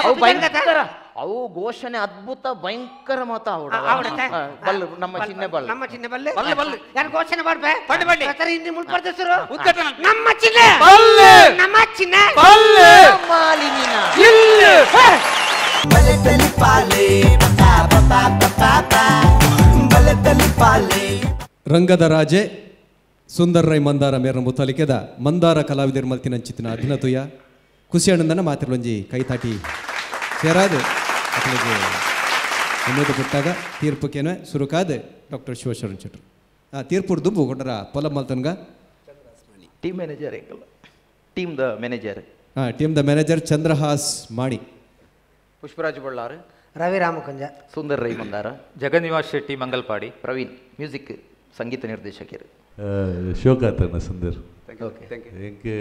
ಅವು ಭಯಂಕರ ಅವು ಘೋಷಣೆ ಅದ್ಭುತ ಭಯಂಕರ ಮಾತ ಅವಡ ಬಲ್ಲು ನಮ್ಮ ಚಿಹ್ನೆ ಬಲ್ಲೆ ನಮ್ಮ ಚಿಹ್ನೆ ಬಲ್ಲೆ ಬಲ್ಲೆ ಬಲ್ಲೆ ಯಾರು ಘೋಷಣೆ ಮಾಡ್ಬೇ ನಮ್ಮ ಚಿಹ್ನೆ ಬಲ್ಲೆ ನಮ್ಮ ಚಿಹ್ನೆ ಬಲ್ಲೆ ಮಾಲಿನಿನ ಇಲ್ಲ ರಂಗದ ರಾಜೆ ಸುಂದರ್ ರೈ ಮಂದಾರ ಮೇರನ ಮುತಾಲಿಕೆದ ಮಂದಾರ ಕಲಾವಿದರ ಮಲ್ತಿನ ಅಂಚಿತಿನ ಅಭಿನತುಯ ಖುಷಿ ಅಣ್ಣಂದನ ಮಾತಿರಲೊಂಜಿ ಕೈತಾಟಿ ಸೇರಾದು ಅಕಲಿಗೆ ಉಮೇದು ಪುಟ್ಟಾಗ ತೀರ್ಪುಕೇನೆ ಸುರುಕಾದ ಡಾಕ್ಟರ್ ಶಿವಶರಣ್ ಶೆಟ್ಟರು ಆ ತೀರ್ಪುರ್ ದುಂಬು ಕೊಟ್ಟರ ಪೊಲ ಮಲ್ತನ್ಗ ಟೀಮ್ ಮ್ಯಾನೇಜರ್ ಎಂಕಲ್ಲ ಟೀಮ್ the manager ಹಾಂ team the manager Chandrahas Mani Pushparaj Ballari Ravi Ramakunja Sundar Rai Mandara Jagannivas Shetty Mangalpady Praveen music ಸಂಗೀತ ನಿರ್ದೇಶಕರು ಶೋಕಾತನ ಸುಂದರ್ ಎಂಕೆ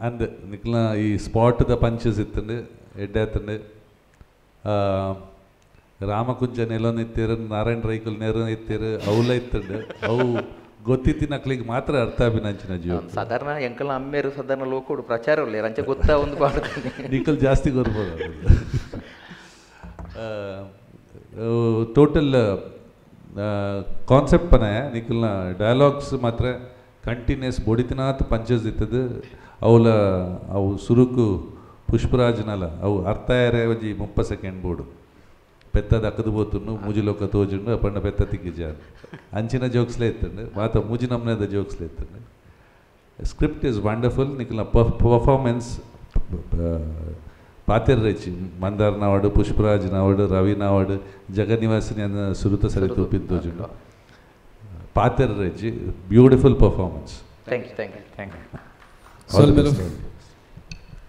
ಅಂದ್ ನಿಕ್ಲ ಈ ಸ್ಪಾಟ್ the punches ಇತ್ತಂಡು ಎಡ್ಡೆ ಆತಂಡು ರಾಮಕುಂಜ ನೆಲೊಂದು ಇತ್ತೀರು ನಾರಾಯಣ ರೈಕುಲ್ ನೆರ ಇತ್ತೀರು ಅವಲ ಇತ್ತಂಡು ಅವು ಗೊತ್ತಿತ್ತಿನಕ್ಲಿಗೆ ಮಾತ್ರ ಅರ್ಥ ಅಭಿನಂಚಿನ ಜೀವ ಸಾಧಾರಣ ಎಂಕಲ್ನ ಅಮ್ಮೇರು ಸಾಧಾರಣ ಲೋಕೋಡು ಪ್ರಚಾರ ಉಲ್ಲೇರು ಅಂಚೆ ಗೊತ್ತಾ ಒಂದು ಪಾಡ್ತೀನಿ ನಿಕಲ್ ಜಾಸ್ತಿ ಗೊರ್ಬೋದು ಟೋಟಲ್ ಕಾನ್ಸೆಪ್ಟ್ ಪನ ನಿಕಲ್ನ ಡೈಲಾಗ್ಸ್ ಮಾತ್ರ ಕಂಟಿನ್ಯೂಸ್ ಬೊಡಿತಿನಾತ್ ಪಂಚಸ್ ಇತ್ತದು ಅವಲ ಅವು ಸುರುಕು ಪುಷ್ಪರಾಜ್ನಲ ಅವು ಅರ್ಥ ಯಾರೇ ಒಂಜಿ 30 ಸೆಕೆಂಡ್ ಬೋರ್ಡು ಪೆತ್ತದ ಅಕ್ಕದು ಬೋತುಂಡು ಮೂಜಿ ಲೋಕ ತೋಜುಂಡು ಅಪ್ಪಣ್ಣ ಪೆತ್ತ ತಿಕ್ಕಿಜ ಅಂಚಿನ ಜೋಕ್ಸ್ಲೇ ಇತ್ತಂಡು ಮಾತ ಮೂಜಿ ನಮ್ನದ ಜೋಕ್ಸ್ಲೇ ಇತ್ತಂಡು. Script is wonderful. ನಿಕಲ್ನ ಪರ್ಫಾರ್ಮೆನ್ಸ್ ಪಾತೆರ್ ರೇಚಿ ಮಂದಾರ್ ನಾವಡು ಪುಷ್ಪರಾಜ್ ನಾವಡು ರವಿ ನಾವಡು ಜಗನ್ನಿವಾಸಿನಿ ಅನ್ನ ಸುರುತ ಸರಿ ತೂಪಿನ ತೋಜುಂಡು ಪಾತೆರ್ ರೇಚಿ beautiful performance. Thank you thank you thank you.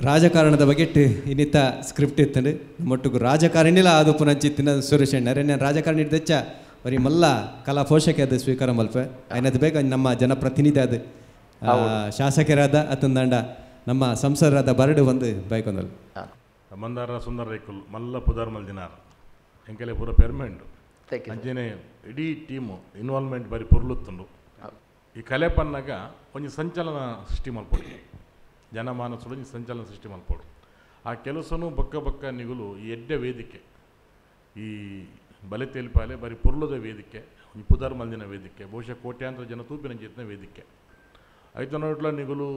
ರಾಜಕಾರಣದ ಬಗ್ಗೆ ಇನ್ನಿತ ಸ್ಕ್ರಿಪ್ಟ್ ಇತ್ತಂಡು ಮೊಟ್ಟುಗು ರಾಜಕಾರಣಿಲ ಅದು ಪುನಂಚಿತ್ತಿನ ಸುರೇಶ್ ಅಣ್ಣರೇ ನಾನು ರಾಜಕಾರಣಿ ದೆಚ್ಚ ಬರೀ ಮಲ್ಲ ಕಲಾ ಪೋಷಕ ಅದು ಸ್ವೀಕಾರ ಮಲ್ಪೆ ಐನದು ಬೇಗ ನಮ್ಮ ಜನಪ್ರತಿನಿಧಿ ಅದು ಶಾಸಕರಾದ ಅತಂದಂಡ ನಮ್ಮ ಸಂಸದರಾದ ಬರಡು ಒಂದು ಬೈಕೊಂದಲ್ ಮಂದಾರ ಸುಂದರ ರೈಕುಲ್ ಮಲ್ಲ ಪುದಾರ್ ಮಲ್ದಿನಾರ್ ಎಂಕೆಲೆ ಪೂರ ಪೆರ್ಮೆಂಡು ಅಂಚನೆ ಇಡೀ ಟೀಮು ಇನ್ವಾಲ್ವ್ಮೆಂಟ್ ಬಾರಿ ಪೊರ್ಲುತ್ತುಂಡು. ಈ ಕಲೆ ಪನ್ನಾಗ ಒಂಜಿ ಸಂಚಲನ ಸೃಷ್ಟಿ ಮಲ್ಪೊಡು ಜನಮಾನಸುಡು ಒಂಜಿ ಸಂಚಲನ ಸೃಷ್ಟಿ ಮಲ್ಪೊಡು. ಆ ಕೆಲಸನು ಬೊಕ್ಕ ಬೊಕ್ಕ ನಿಗುಲು ಈ ಎಡ್ಡೆ ವೇದಿಕೆ ಈ ಬಲೆ ತೇಲ್ಪಾಲೆ ಬಾರಿ ಪೊರ್ಲುದ ವೇದಿಕೆ ಒಂಜಿ ಪುದಾರ್ ಮಲ್ದಿನ ವೇದಿಕೆ ಬಹುಶಃ ಕೋಟ್ಯಾಂತರ ಜನ ತೂಪಿನ ಜೇತಿನ ವೇದಿಕೆ ಐತನೋಟ್ಲ ನಿಗುಲು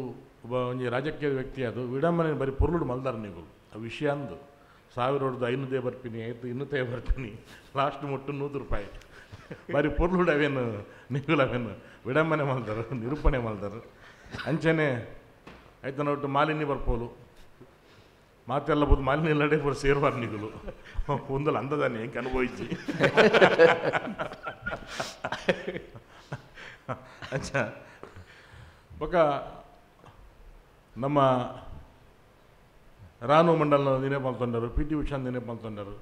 ಒಬ್ಬ ಒಂಜಿ ರಾಜಕೀಯ ವ್ಯಕ್ತಿ ಅದು ವಿಡಂಬನೆ ಬರೀ ಪೊರ್ಲುಡು ಮಲ್ದಾರ ನಿಗುಲು ಆ ವಿಷಯ ಅಂದು 1500 ಬರ್ತೀನಿ ಆಯಿತು ಇನ್ನೂತೇ ಬರ್ತೀನಿ ಲಾಸ್ಟ್ ಮುಟ್ಟು 100 ರೂಪಾಯಿ ಬಾರಿ ಪೊರ್ಲುಡು ಅವೇನು ನಿಗುಲು ಅವೇನು ವಿಡಂಬನೆ ಮಲ್ದಾರ ನಿರೂಪಣೆ ಮಲ್ದಾರ. ಅಂಚನೆ ಐತನೊಟ್ಟು ಮಾಲಿನ್ಯ ಬರ್ಪೋಲು ಮಾತೆಲ್ಲ ಬೋದು ಮಾಲಿನ್ಯ ಇಲ್ಲಡೆ ಪೂರ ಸೇರ್ಬಾರ್ದು ನಿಗುಲು ಒಂದಲ್ಲ ಅಂದದಾನೆ ಹೆಂಗೆ ಅನುಭವಿಸಿ. ಅಚ್ಚಾ ಬೊಕ ನಮ್ಮ ರಾನು ಮಂಡಲ್ನ ದಿನೇ ಮಲ್ತೊಂಡರು ಪಿ ಟಿ ಉಷಾನ್ ದಿನೇ ಮಲ್ತೊಂಡರು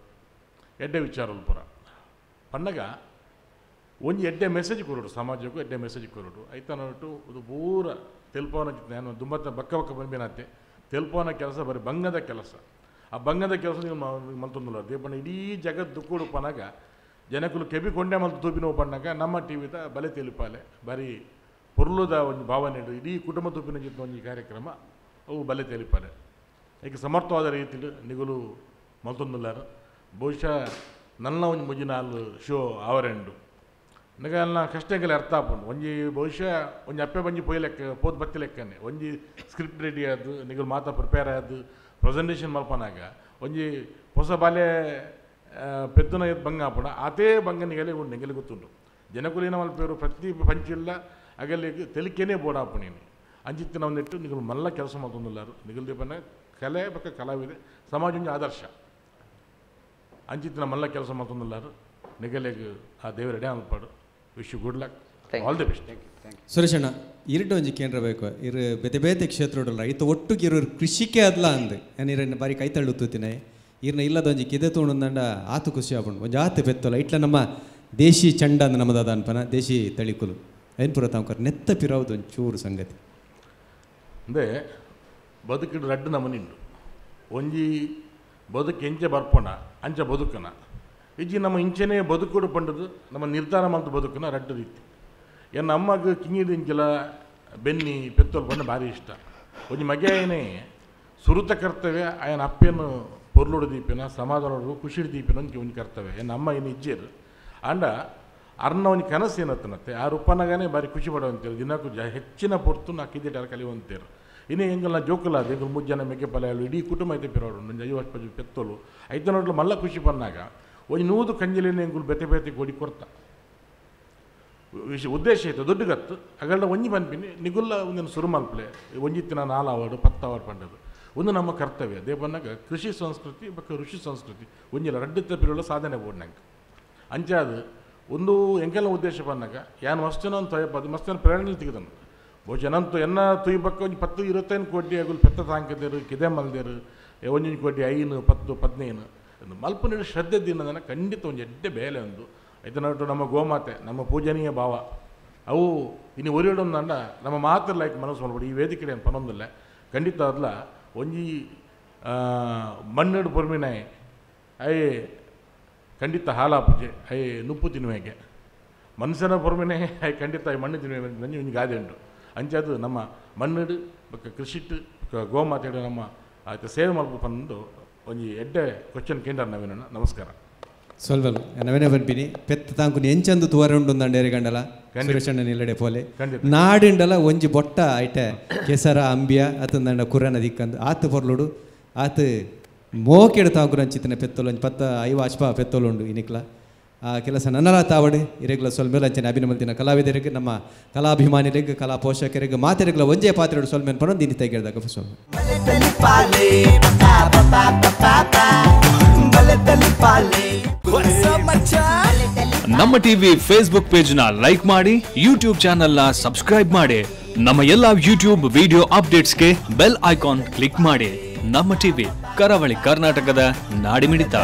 ಎಡ್ಡೆ ವಿಚಾರಲು ಪೂರ ಪನ್ನಗ ಒಂಜಿ ಎಡ್ಡೆ ಮೆಸೇಜ್ ಕೊರಡು ಸಮಾಜಕ್ಕೂ ಎಡ್ಡೆ ಮೆಸೇಜ್ ಕೊರಡು ಐತನೊಟ್ಟು ಇದು ಪೂರ ತೆಲ್ಪವನ ನಾನು ದುಂಬತ್ತ ಬಕ್ಕ ಬಕ್ಕ ಬಂದಿನಾತೆ ತೆಲ್ಪವನ ಕೆಲಸ ಬರೀ ಬಂಗದ ಕೆಲಸ. ಆ ಬಂಗದ ಕೆಲಸ ನೀವು ಮಲ್ತೊಂದಿಲ್ಲ ದೇಪಣ್ಣ ಇಡೀ ಜಗತ್ತು ದುಕ್ಕುಡು ಪನಾಗ ಜನಕುಲು ಕೆಬಿಕೊಂಡೆ ಮಲ್ತು ತೂಪಿನ ಪಣ್ಣಾಗ ನಮ್ಮ ಟಿ ವಿದ ಬಲೆ ತೆಲಿಪಾಲೆ ಬರೀ ಪೊರ್ಲುದ ಒಂದು ಭಾವನೆ ಇಡೀ ಕುಟುಂಬ ತೂಪಿನ ಜೊತೆ ಒಂದು ಕಾರ್ಯಕ್ರಮ ಅವು ಬಲೆ ತೆಲಿಪಾಲೆ ಈಗ ಸಮರ್ಥವಾದ ರೀತಿಯಲ್ಲಿ ನಿಗುಲು ಮಲ್ತೊಂದುಲ್ಲಾರು. ಬಹುಶಃ ನನ್ನ ಒಂದು ಮುಜಿನಾಲ್ ಶೋ ಆವರೆಂಡು ನನಗೆ ಅಲ್ಲ ಕಷ್ಟಗೆಲ್ಲ ಅರ್ಥ ಆಪುಂಡು ಒಂಜಿ ಬಹುಶಃ ಒಂಜಿ ಅಪ್ಪೆ ಬಂಜಿ ಪೋಯ್ ಲೆಕ್ಕ ಪೋದು ಬತ್ತಿ ಲೆಕ್ಕನೆ ಒಂಜಿ ಸ್ಕ್ರಿಪ್ಟ್ ರೆಡಿ ಆದು ನಿಗುಲು ಮಾತಾ ಪ್ರಿಪೇರ್ ಆದು ಪ್ರೆಸೆಂಟೇಷನ್ ಮಲ್ಪನಾಗ ಒಂಜಿ ಹೊಸ ಬಾಲೆ ಪೆದ್ದುನ ಬಂಗ ಆಪುಂಡು ಅದೇ ಬಂಗ ನಿಗಲೆ ಉಂಡು ನಿಗಲಿ ಗೊತ್ತುಂಡು ಜನಕುಲಿನ ಮಲ್ಪೇರು ಪ್ರತಿ ಪಂಚಿಲ್ಲ ಅಗಲಿ ತೆಲಿಕೆನೇ ಬೋರ್ಡ್ ಆಪುಣೀನಿ ಅಂಚಿತ್ತಿನ ಒಂದಿಟ್ಟು ನಿಗಲು ಮಲ್ಲ ಕೆಲಸ ಮಲ್ತೊಂದುಲ್ಲಾರು ನಿಗಲು ದೀಪನ ಕಲೆ ಬಕ್ಕ ಕಲಾವಿದೆ ಸಮಾಜ ಒಂಜಿ ಆದರ್ಶ ಅಂಚಿತ್ತಿನ ಮಲ್ಲ ಕೆಲಸ ಮಲ್ತೊಂದುಲ್ಲಾರು ನಿಗಲೆಗ್ ಆ ದೇವರೆಡೆ ಅನ್ಪಾಡು. Wish you good luck, all the best. Suresh ಅಣ್ಣ ಇರಡು ಒಂಜಿ ಕೇಂದ್ರ ಬೇಕು ಇರು ಬೇತೆ ಬೇತೆ ಕ್ಷೇತ್ರಡಲ್ಲ ಇತ್ತ ಒಟ್ಟುಗೆ ಇರೋರು ಕೃಷಿಕೆ ಅದ್ಲ ಅಂದು ನಾನು ಇರನ್ನ ಬಾರಿ ಕೈ ತಳ್ಳುತ್ತೀನಿ ಇರ್ನ ಇಲ್ಲದ ಒಂಜಿ ಕಿದೆ ತೋಣಂದಂಡ ಆತು ಖುಷಿ ಆಪುಂಡು ಒಂಜಿ ಆತು ಪೆತ್ತಲ್ಲ ಇಟ್ಲ ನಮ್ಮ ದೇಶಿ ಚಂಡ ಅಂದ್ ನಮ್ಮದಾದ ಅನ್ಪನ ದೇಶಿ ತಳಿಕುಲು ಏನು ಪುರ ತಾಂಕರ್ ನೆತ್ತ ಪಿರಾವ್ದು ಒಂಚೂರು ಸಂಗತಿ ಅಂದರೆ ಬದುಕಿಡು ರಡ್ಡು ನಮನಿಂಡು ಒಂಜಿ ಬದುಕು ಎಂಚೆ ಬರ್ಪೋಣ ಅಂಚ ಬದುಕನ ಇಜ್ಜಿ ನಮ್ಮ ಇಂಚೆನೇ ಬದುಕುಡು ಪಂಡದು ನಮ್ಮ ನಿರ್ಧಾರ ಮಂತು ಬದುಕನ ರಡ್ಡು ರೀತಿ. ಎನ್ನ ಅಮ್ಮಗ ಕಿಂಗಿಡು ಇಂಚಲ ಬೆನ್ನಿ ಪೆತ್ತೋಲ್ ಪಂಡ ಭಾರಿ ಇಷ್ಟ. ಒಂಜಿ ಮಗೆಯೇ ಸುರುತ ಕರ್ತವ್ಯ ಆಯನ ಅಪ್ಪೇನು ಪೊರ್ಲುಡು ದೀಪಿನ ಸಮಾಧಾನಡು ಖುಷಿಡು ದೀಪಿನ ಒಂಜಿ ಒಂಜಿ ಕರ್ತವ್ಯ ಎನ್ನ ಅಮ್ಮ ಏನು ಇಜ್ಜೇರು ಅಂಡ ಅರ್ನ ಒಂಜಿ ಕನಸು ಏನತ್ತನತ್ತೆ ಆ ರೂಪನಾಗನೇ ಭಾರಿ ಖುಷಿ ಪಡುವಂತೇಳಿ ದಿನಕ್ಕೂ ಹೆಚ್ಚಿನ ಪೊರ್ತು ನಾ ಕಿದಿಟಾರ ಕಲಿಯುವಂತೇರು. ಇನ್ನೇ ಎಂಗಲ್ನ ಜೋಕುಲ ಅದು ಎಂಗಲ್ ಮೂರು ಜನ ಮೆಕ್ಕೆ ಪಲ್ಯ ಇಡೀ ಕುಟುಂಬ ಐತೆ ಪಿರೋಡು ಒಂಜಿ 50 ಪಜು ಪೆತ್ತೋಲು ಐತನೋಡ್ಲು ಮಲ್ಲ ಖುಷಿ ಪನ್ನಾಗ ಒಂಜಿ 100 ಕಂಜಲಿನ ಎಂಗುಲು ಬೆತೆ ಬೆತೆ ಕೊಡಿ ಕೊರ್ತ ಉದ್ದೇಶ ಐತೆ ದುಡ್ಡು ಗತ್ತು ಅಗಲ್ಡ ಒಂಜಿ ಪನ್ಪಿನಿ ನಿಗುಲ್ಲ ಒಂದಿನ ಸುರು ಮಲ್ಪಲೆ ಒಂಜಿತ್ತಿನ 4 ಅವಡು 10 ಅವಡು ಪಂಡದು ಒಂದು ನಮ್ಮ ಕರ್ತವ್ಯ ದೇಪನ್ನಾಗ ಕೃಷಿ ಸಂಸ್ಕೃತಿ ಬಕ್ಕ ಋಷಿ ಸಂಸ್ಕೃತಿ ಒಂಜಿಲ ರಡ್ಡಿತ್ತ ಪಿರೋಳ ಸಾಧನೆ ಬೋರ್ಡ್ ನಂಗೆ ಅಂಚಾದು ಒಂದು ಎಂಕೆಲ್ಲ ಉದ್ದೇಶ ಪನ್ನಾಗ ಯಾನು ಮಸ್ತೇನೋ ಅಂತ ತೊಯಪದು ಮಸ್ತೇನ ಪ್ರೇರಣೆ ತೆಗೆದನು ಬಹುಶಃ ನಂತು ಎನ್ನ ತುಯ್ಬಕ್ಕ ಒಂಜಿ 10 25 ಕೋಟಿ ಅಗುಲು ಪೆತ್ತ ತಾಂಕದೇರು ಕಿದೆ ಮಲ್ದೇರು ಒಂಜೊಂಜಿ ಕೋಟಿ 5 10 15 ಮಲ್ಪನಿಡು ಶ್ರದ್ಧೆ ದಿನದನ ಖಂಡಿತ ಒಂದು ಎಡ್ಡೆ ಬೇಲೆ ಒಂದು ಐತನೊಟ್ಟು ನಮ್ಮ ಗೋಮಾತೆ ನಮ್ಮ ಪೂಜನೀಯ ಭಾವ ಅವು ಇನ್ನು ಒರಿಯಡೊಂದಂಡ ನಮ್ಮ ಮಾತ್ರ ಲೈಕ್ ಮನಸ್ಸು ಮಾಡ್ಬಿಡಿ ಈ ವೇದಿಕೆ ಏನು ಪನೊಂದಿಲ್ಲ ಖಂಡಿತ ಅದಲ್ಲ ಒಂಜಿ ಮಣ್ಣು ಪೊರ್ಮಿನಾಯಿ ಅಯ್ಯೇ ಖಂಡಿತ ಹಾಲಾಪುಜೆ ಅಯ್ಯೇ ನುಪ್ಪು ತಿನ್ನುವೆಗೆ ಮನುಷ್ಯನ ಪೊರ್ಮೆನೆ ಖಂಡಿತ ಮಣ್ಣು ತಿನ್ನುವೆ ಒಂಜಿ ಗಾದೆ ಉಂಟು. ಅಂಚಾದು ನಮ್ಮ ಮಣ್ಣು ಬೊಕ್ಕ ಕೃಷಿಟ್ ಗೋಮಾತೆಡು ನಮ್ಮ ಆಯ್ತು ಸೇವೆ ಮಲ್ಪು ಪಂದು ಒಂಜಿ ಎಡ್ಡೆ ಕ್ವಶನ್ ಕೇಂದ್ರ ನವೀನ. ನಮಸ್ಕಾರ. ಸೊಲ್ವಲು ನವೀನ ಬನ್ಪಿನಿ ಪೆತ್ತ ತಾಂಕುನಿ ಎಂಚಂದು ತುವರೆ ಉಂಡು ಅಂಡೇರಿ ಗಂಡಲ ಸುರೇಶಣ್ಣ ನಿಲ್ಲಡೆ ಪೋಲೆ ನಾಡಿಂಡಲ ಒಂಜಿ ಬೊಟ್ಟ ಐಟೆ ಕೆಸರ ಅಂಬಿಯ ಅತಂದಂಡ ಕುರನ ದಿಕ್ಕಂದು ಆತು ಪೊರ್ಲುಡು ಆತು ಮೋಕೆಡು ತಾಂಕುನ ಅಂಚಿತನ ಪೆತ್ತೊಲು ಒಂಜಿ 10 50 ಅಶ್ಪ ಪೆತ್ತೊಲು ಉಂಡು ಇನಿಕ್ಲ ಆ ಕೆಲಸ ನನ್ನಲ ತಾವಡೆ ಇರೆಗ್ಲ ಸೊಲ್ಮೇಲೆ ಅಂಚನೆ ಅಭಿನಮಲ್ತಿನ ಕಲಾವಿದರಿಗೆ ನಮ್ಮ ಕಲಾಭಿಮಾನಿರಿಗೆ ಕಲಾ ಪೋಷಕರಿಗೆ ಮಾತೆರಿಗ್ಲ ಒಂಜೇ ಪಾತ್ರೆಡು ಸೊಲ್ಮೇನ್ ಪನೊಂದು ಇನಿ ತೆಗೆದಾಗ ಸೊಲ್ಮೆ. ನಮ್ಮ ಟಿವಿ ಫೇಸ್ಬುಕ್ ಪೇಜ್ ನ ಲೈಕ್ ಮಾಡಿ, ಯೂಟ್ಯೂಬ್ ಚಾನೆಲ್ ನ ಸಬ್ಸ್ಕ್ರೈಬ್ ಮಾಡಿ, ನಮ್ಮ ಎಲ್ಲಾ ಯೂಟ್ಯೂಬ್ ವಿಡಿಯೋ ಅಪ್ಡೇಟ್ಸ್ಗೆ ಬೆಲ್ ಐಕಾನ್ ಕ್ಲಿಕ್ ಮಾಡಿ. ನಮ್ಮ ಟಿವಿ ಕರಾವಳಿ ಕರ್ನಾಟಕದ ನಾಡಿಮಿಡಿತ.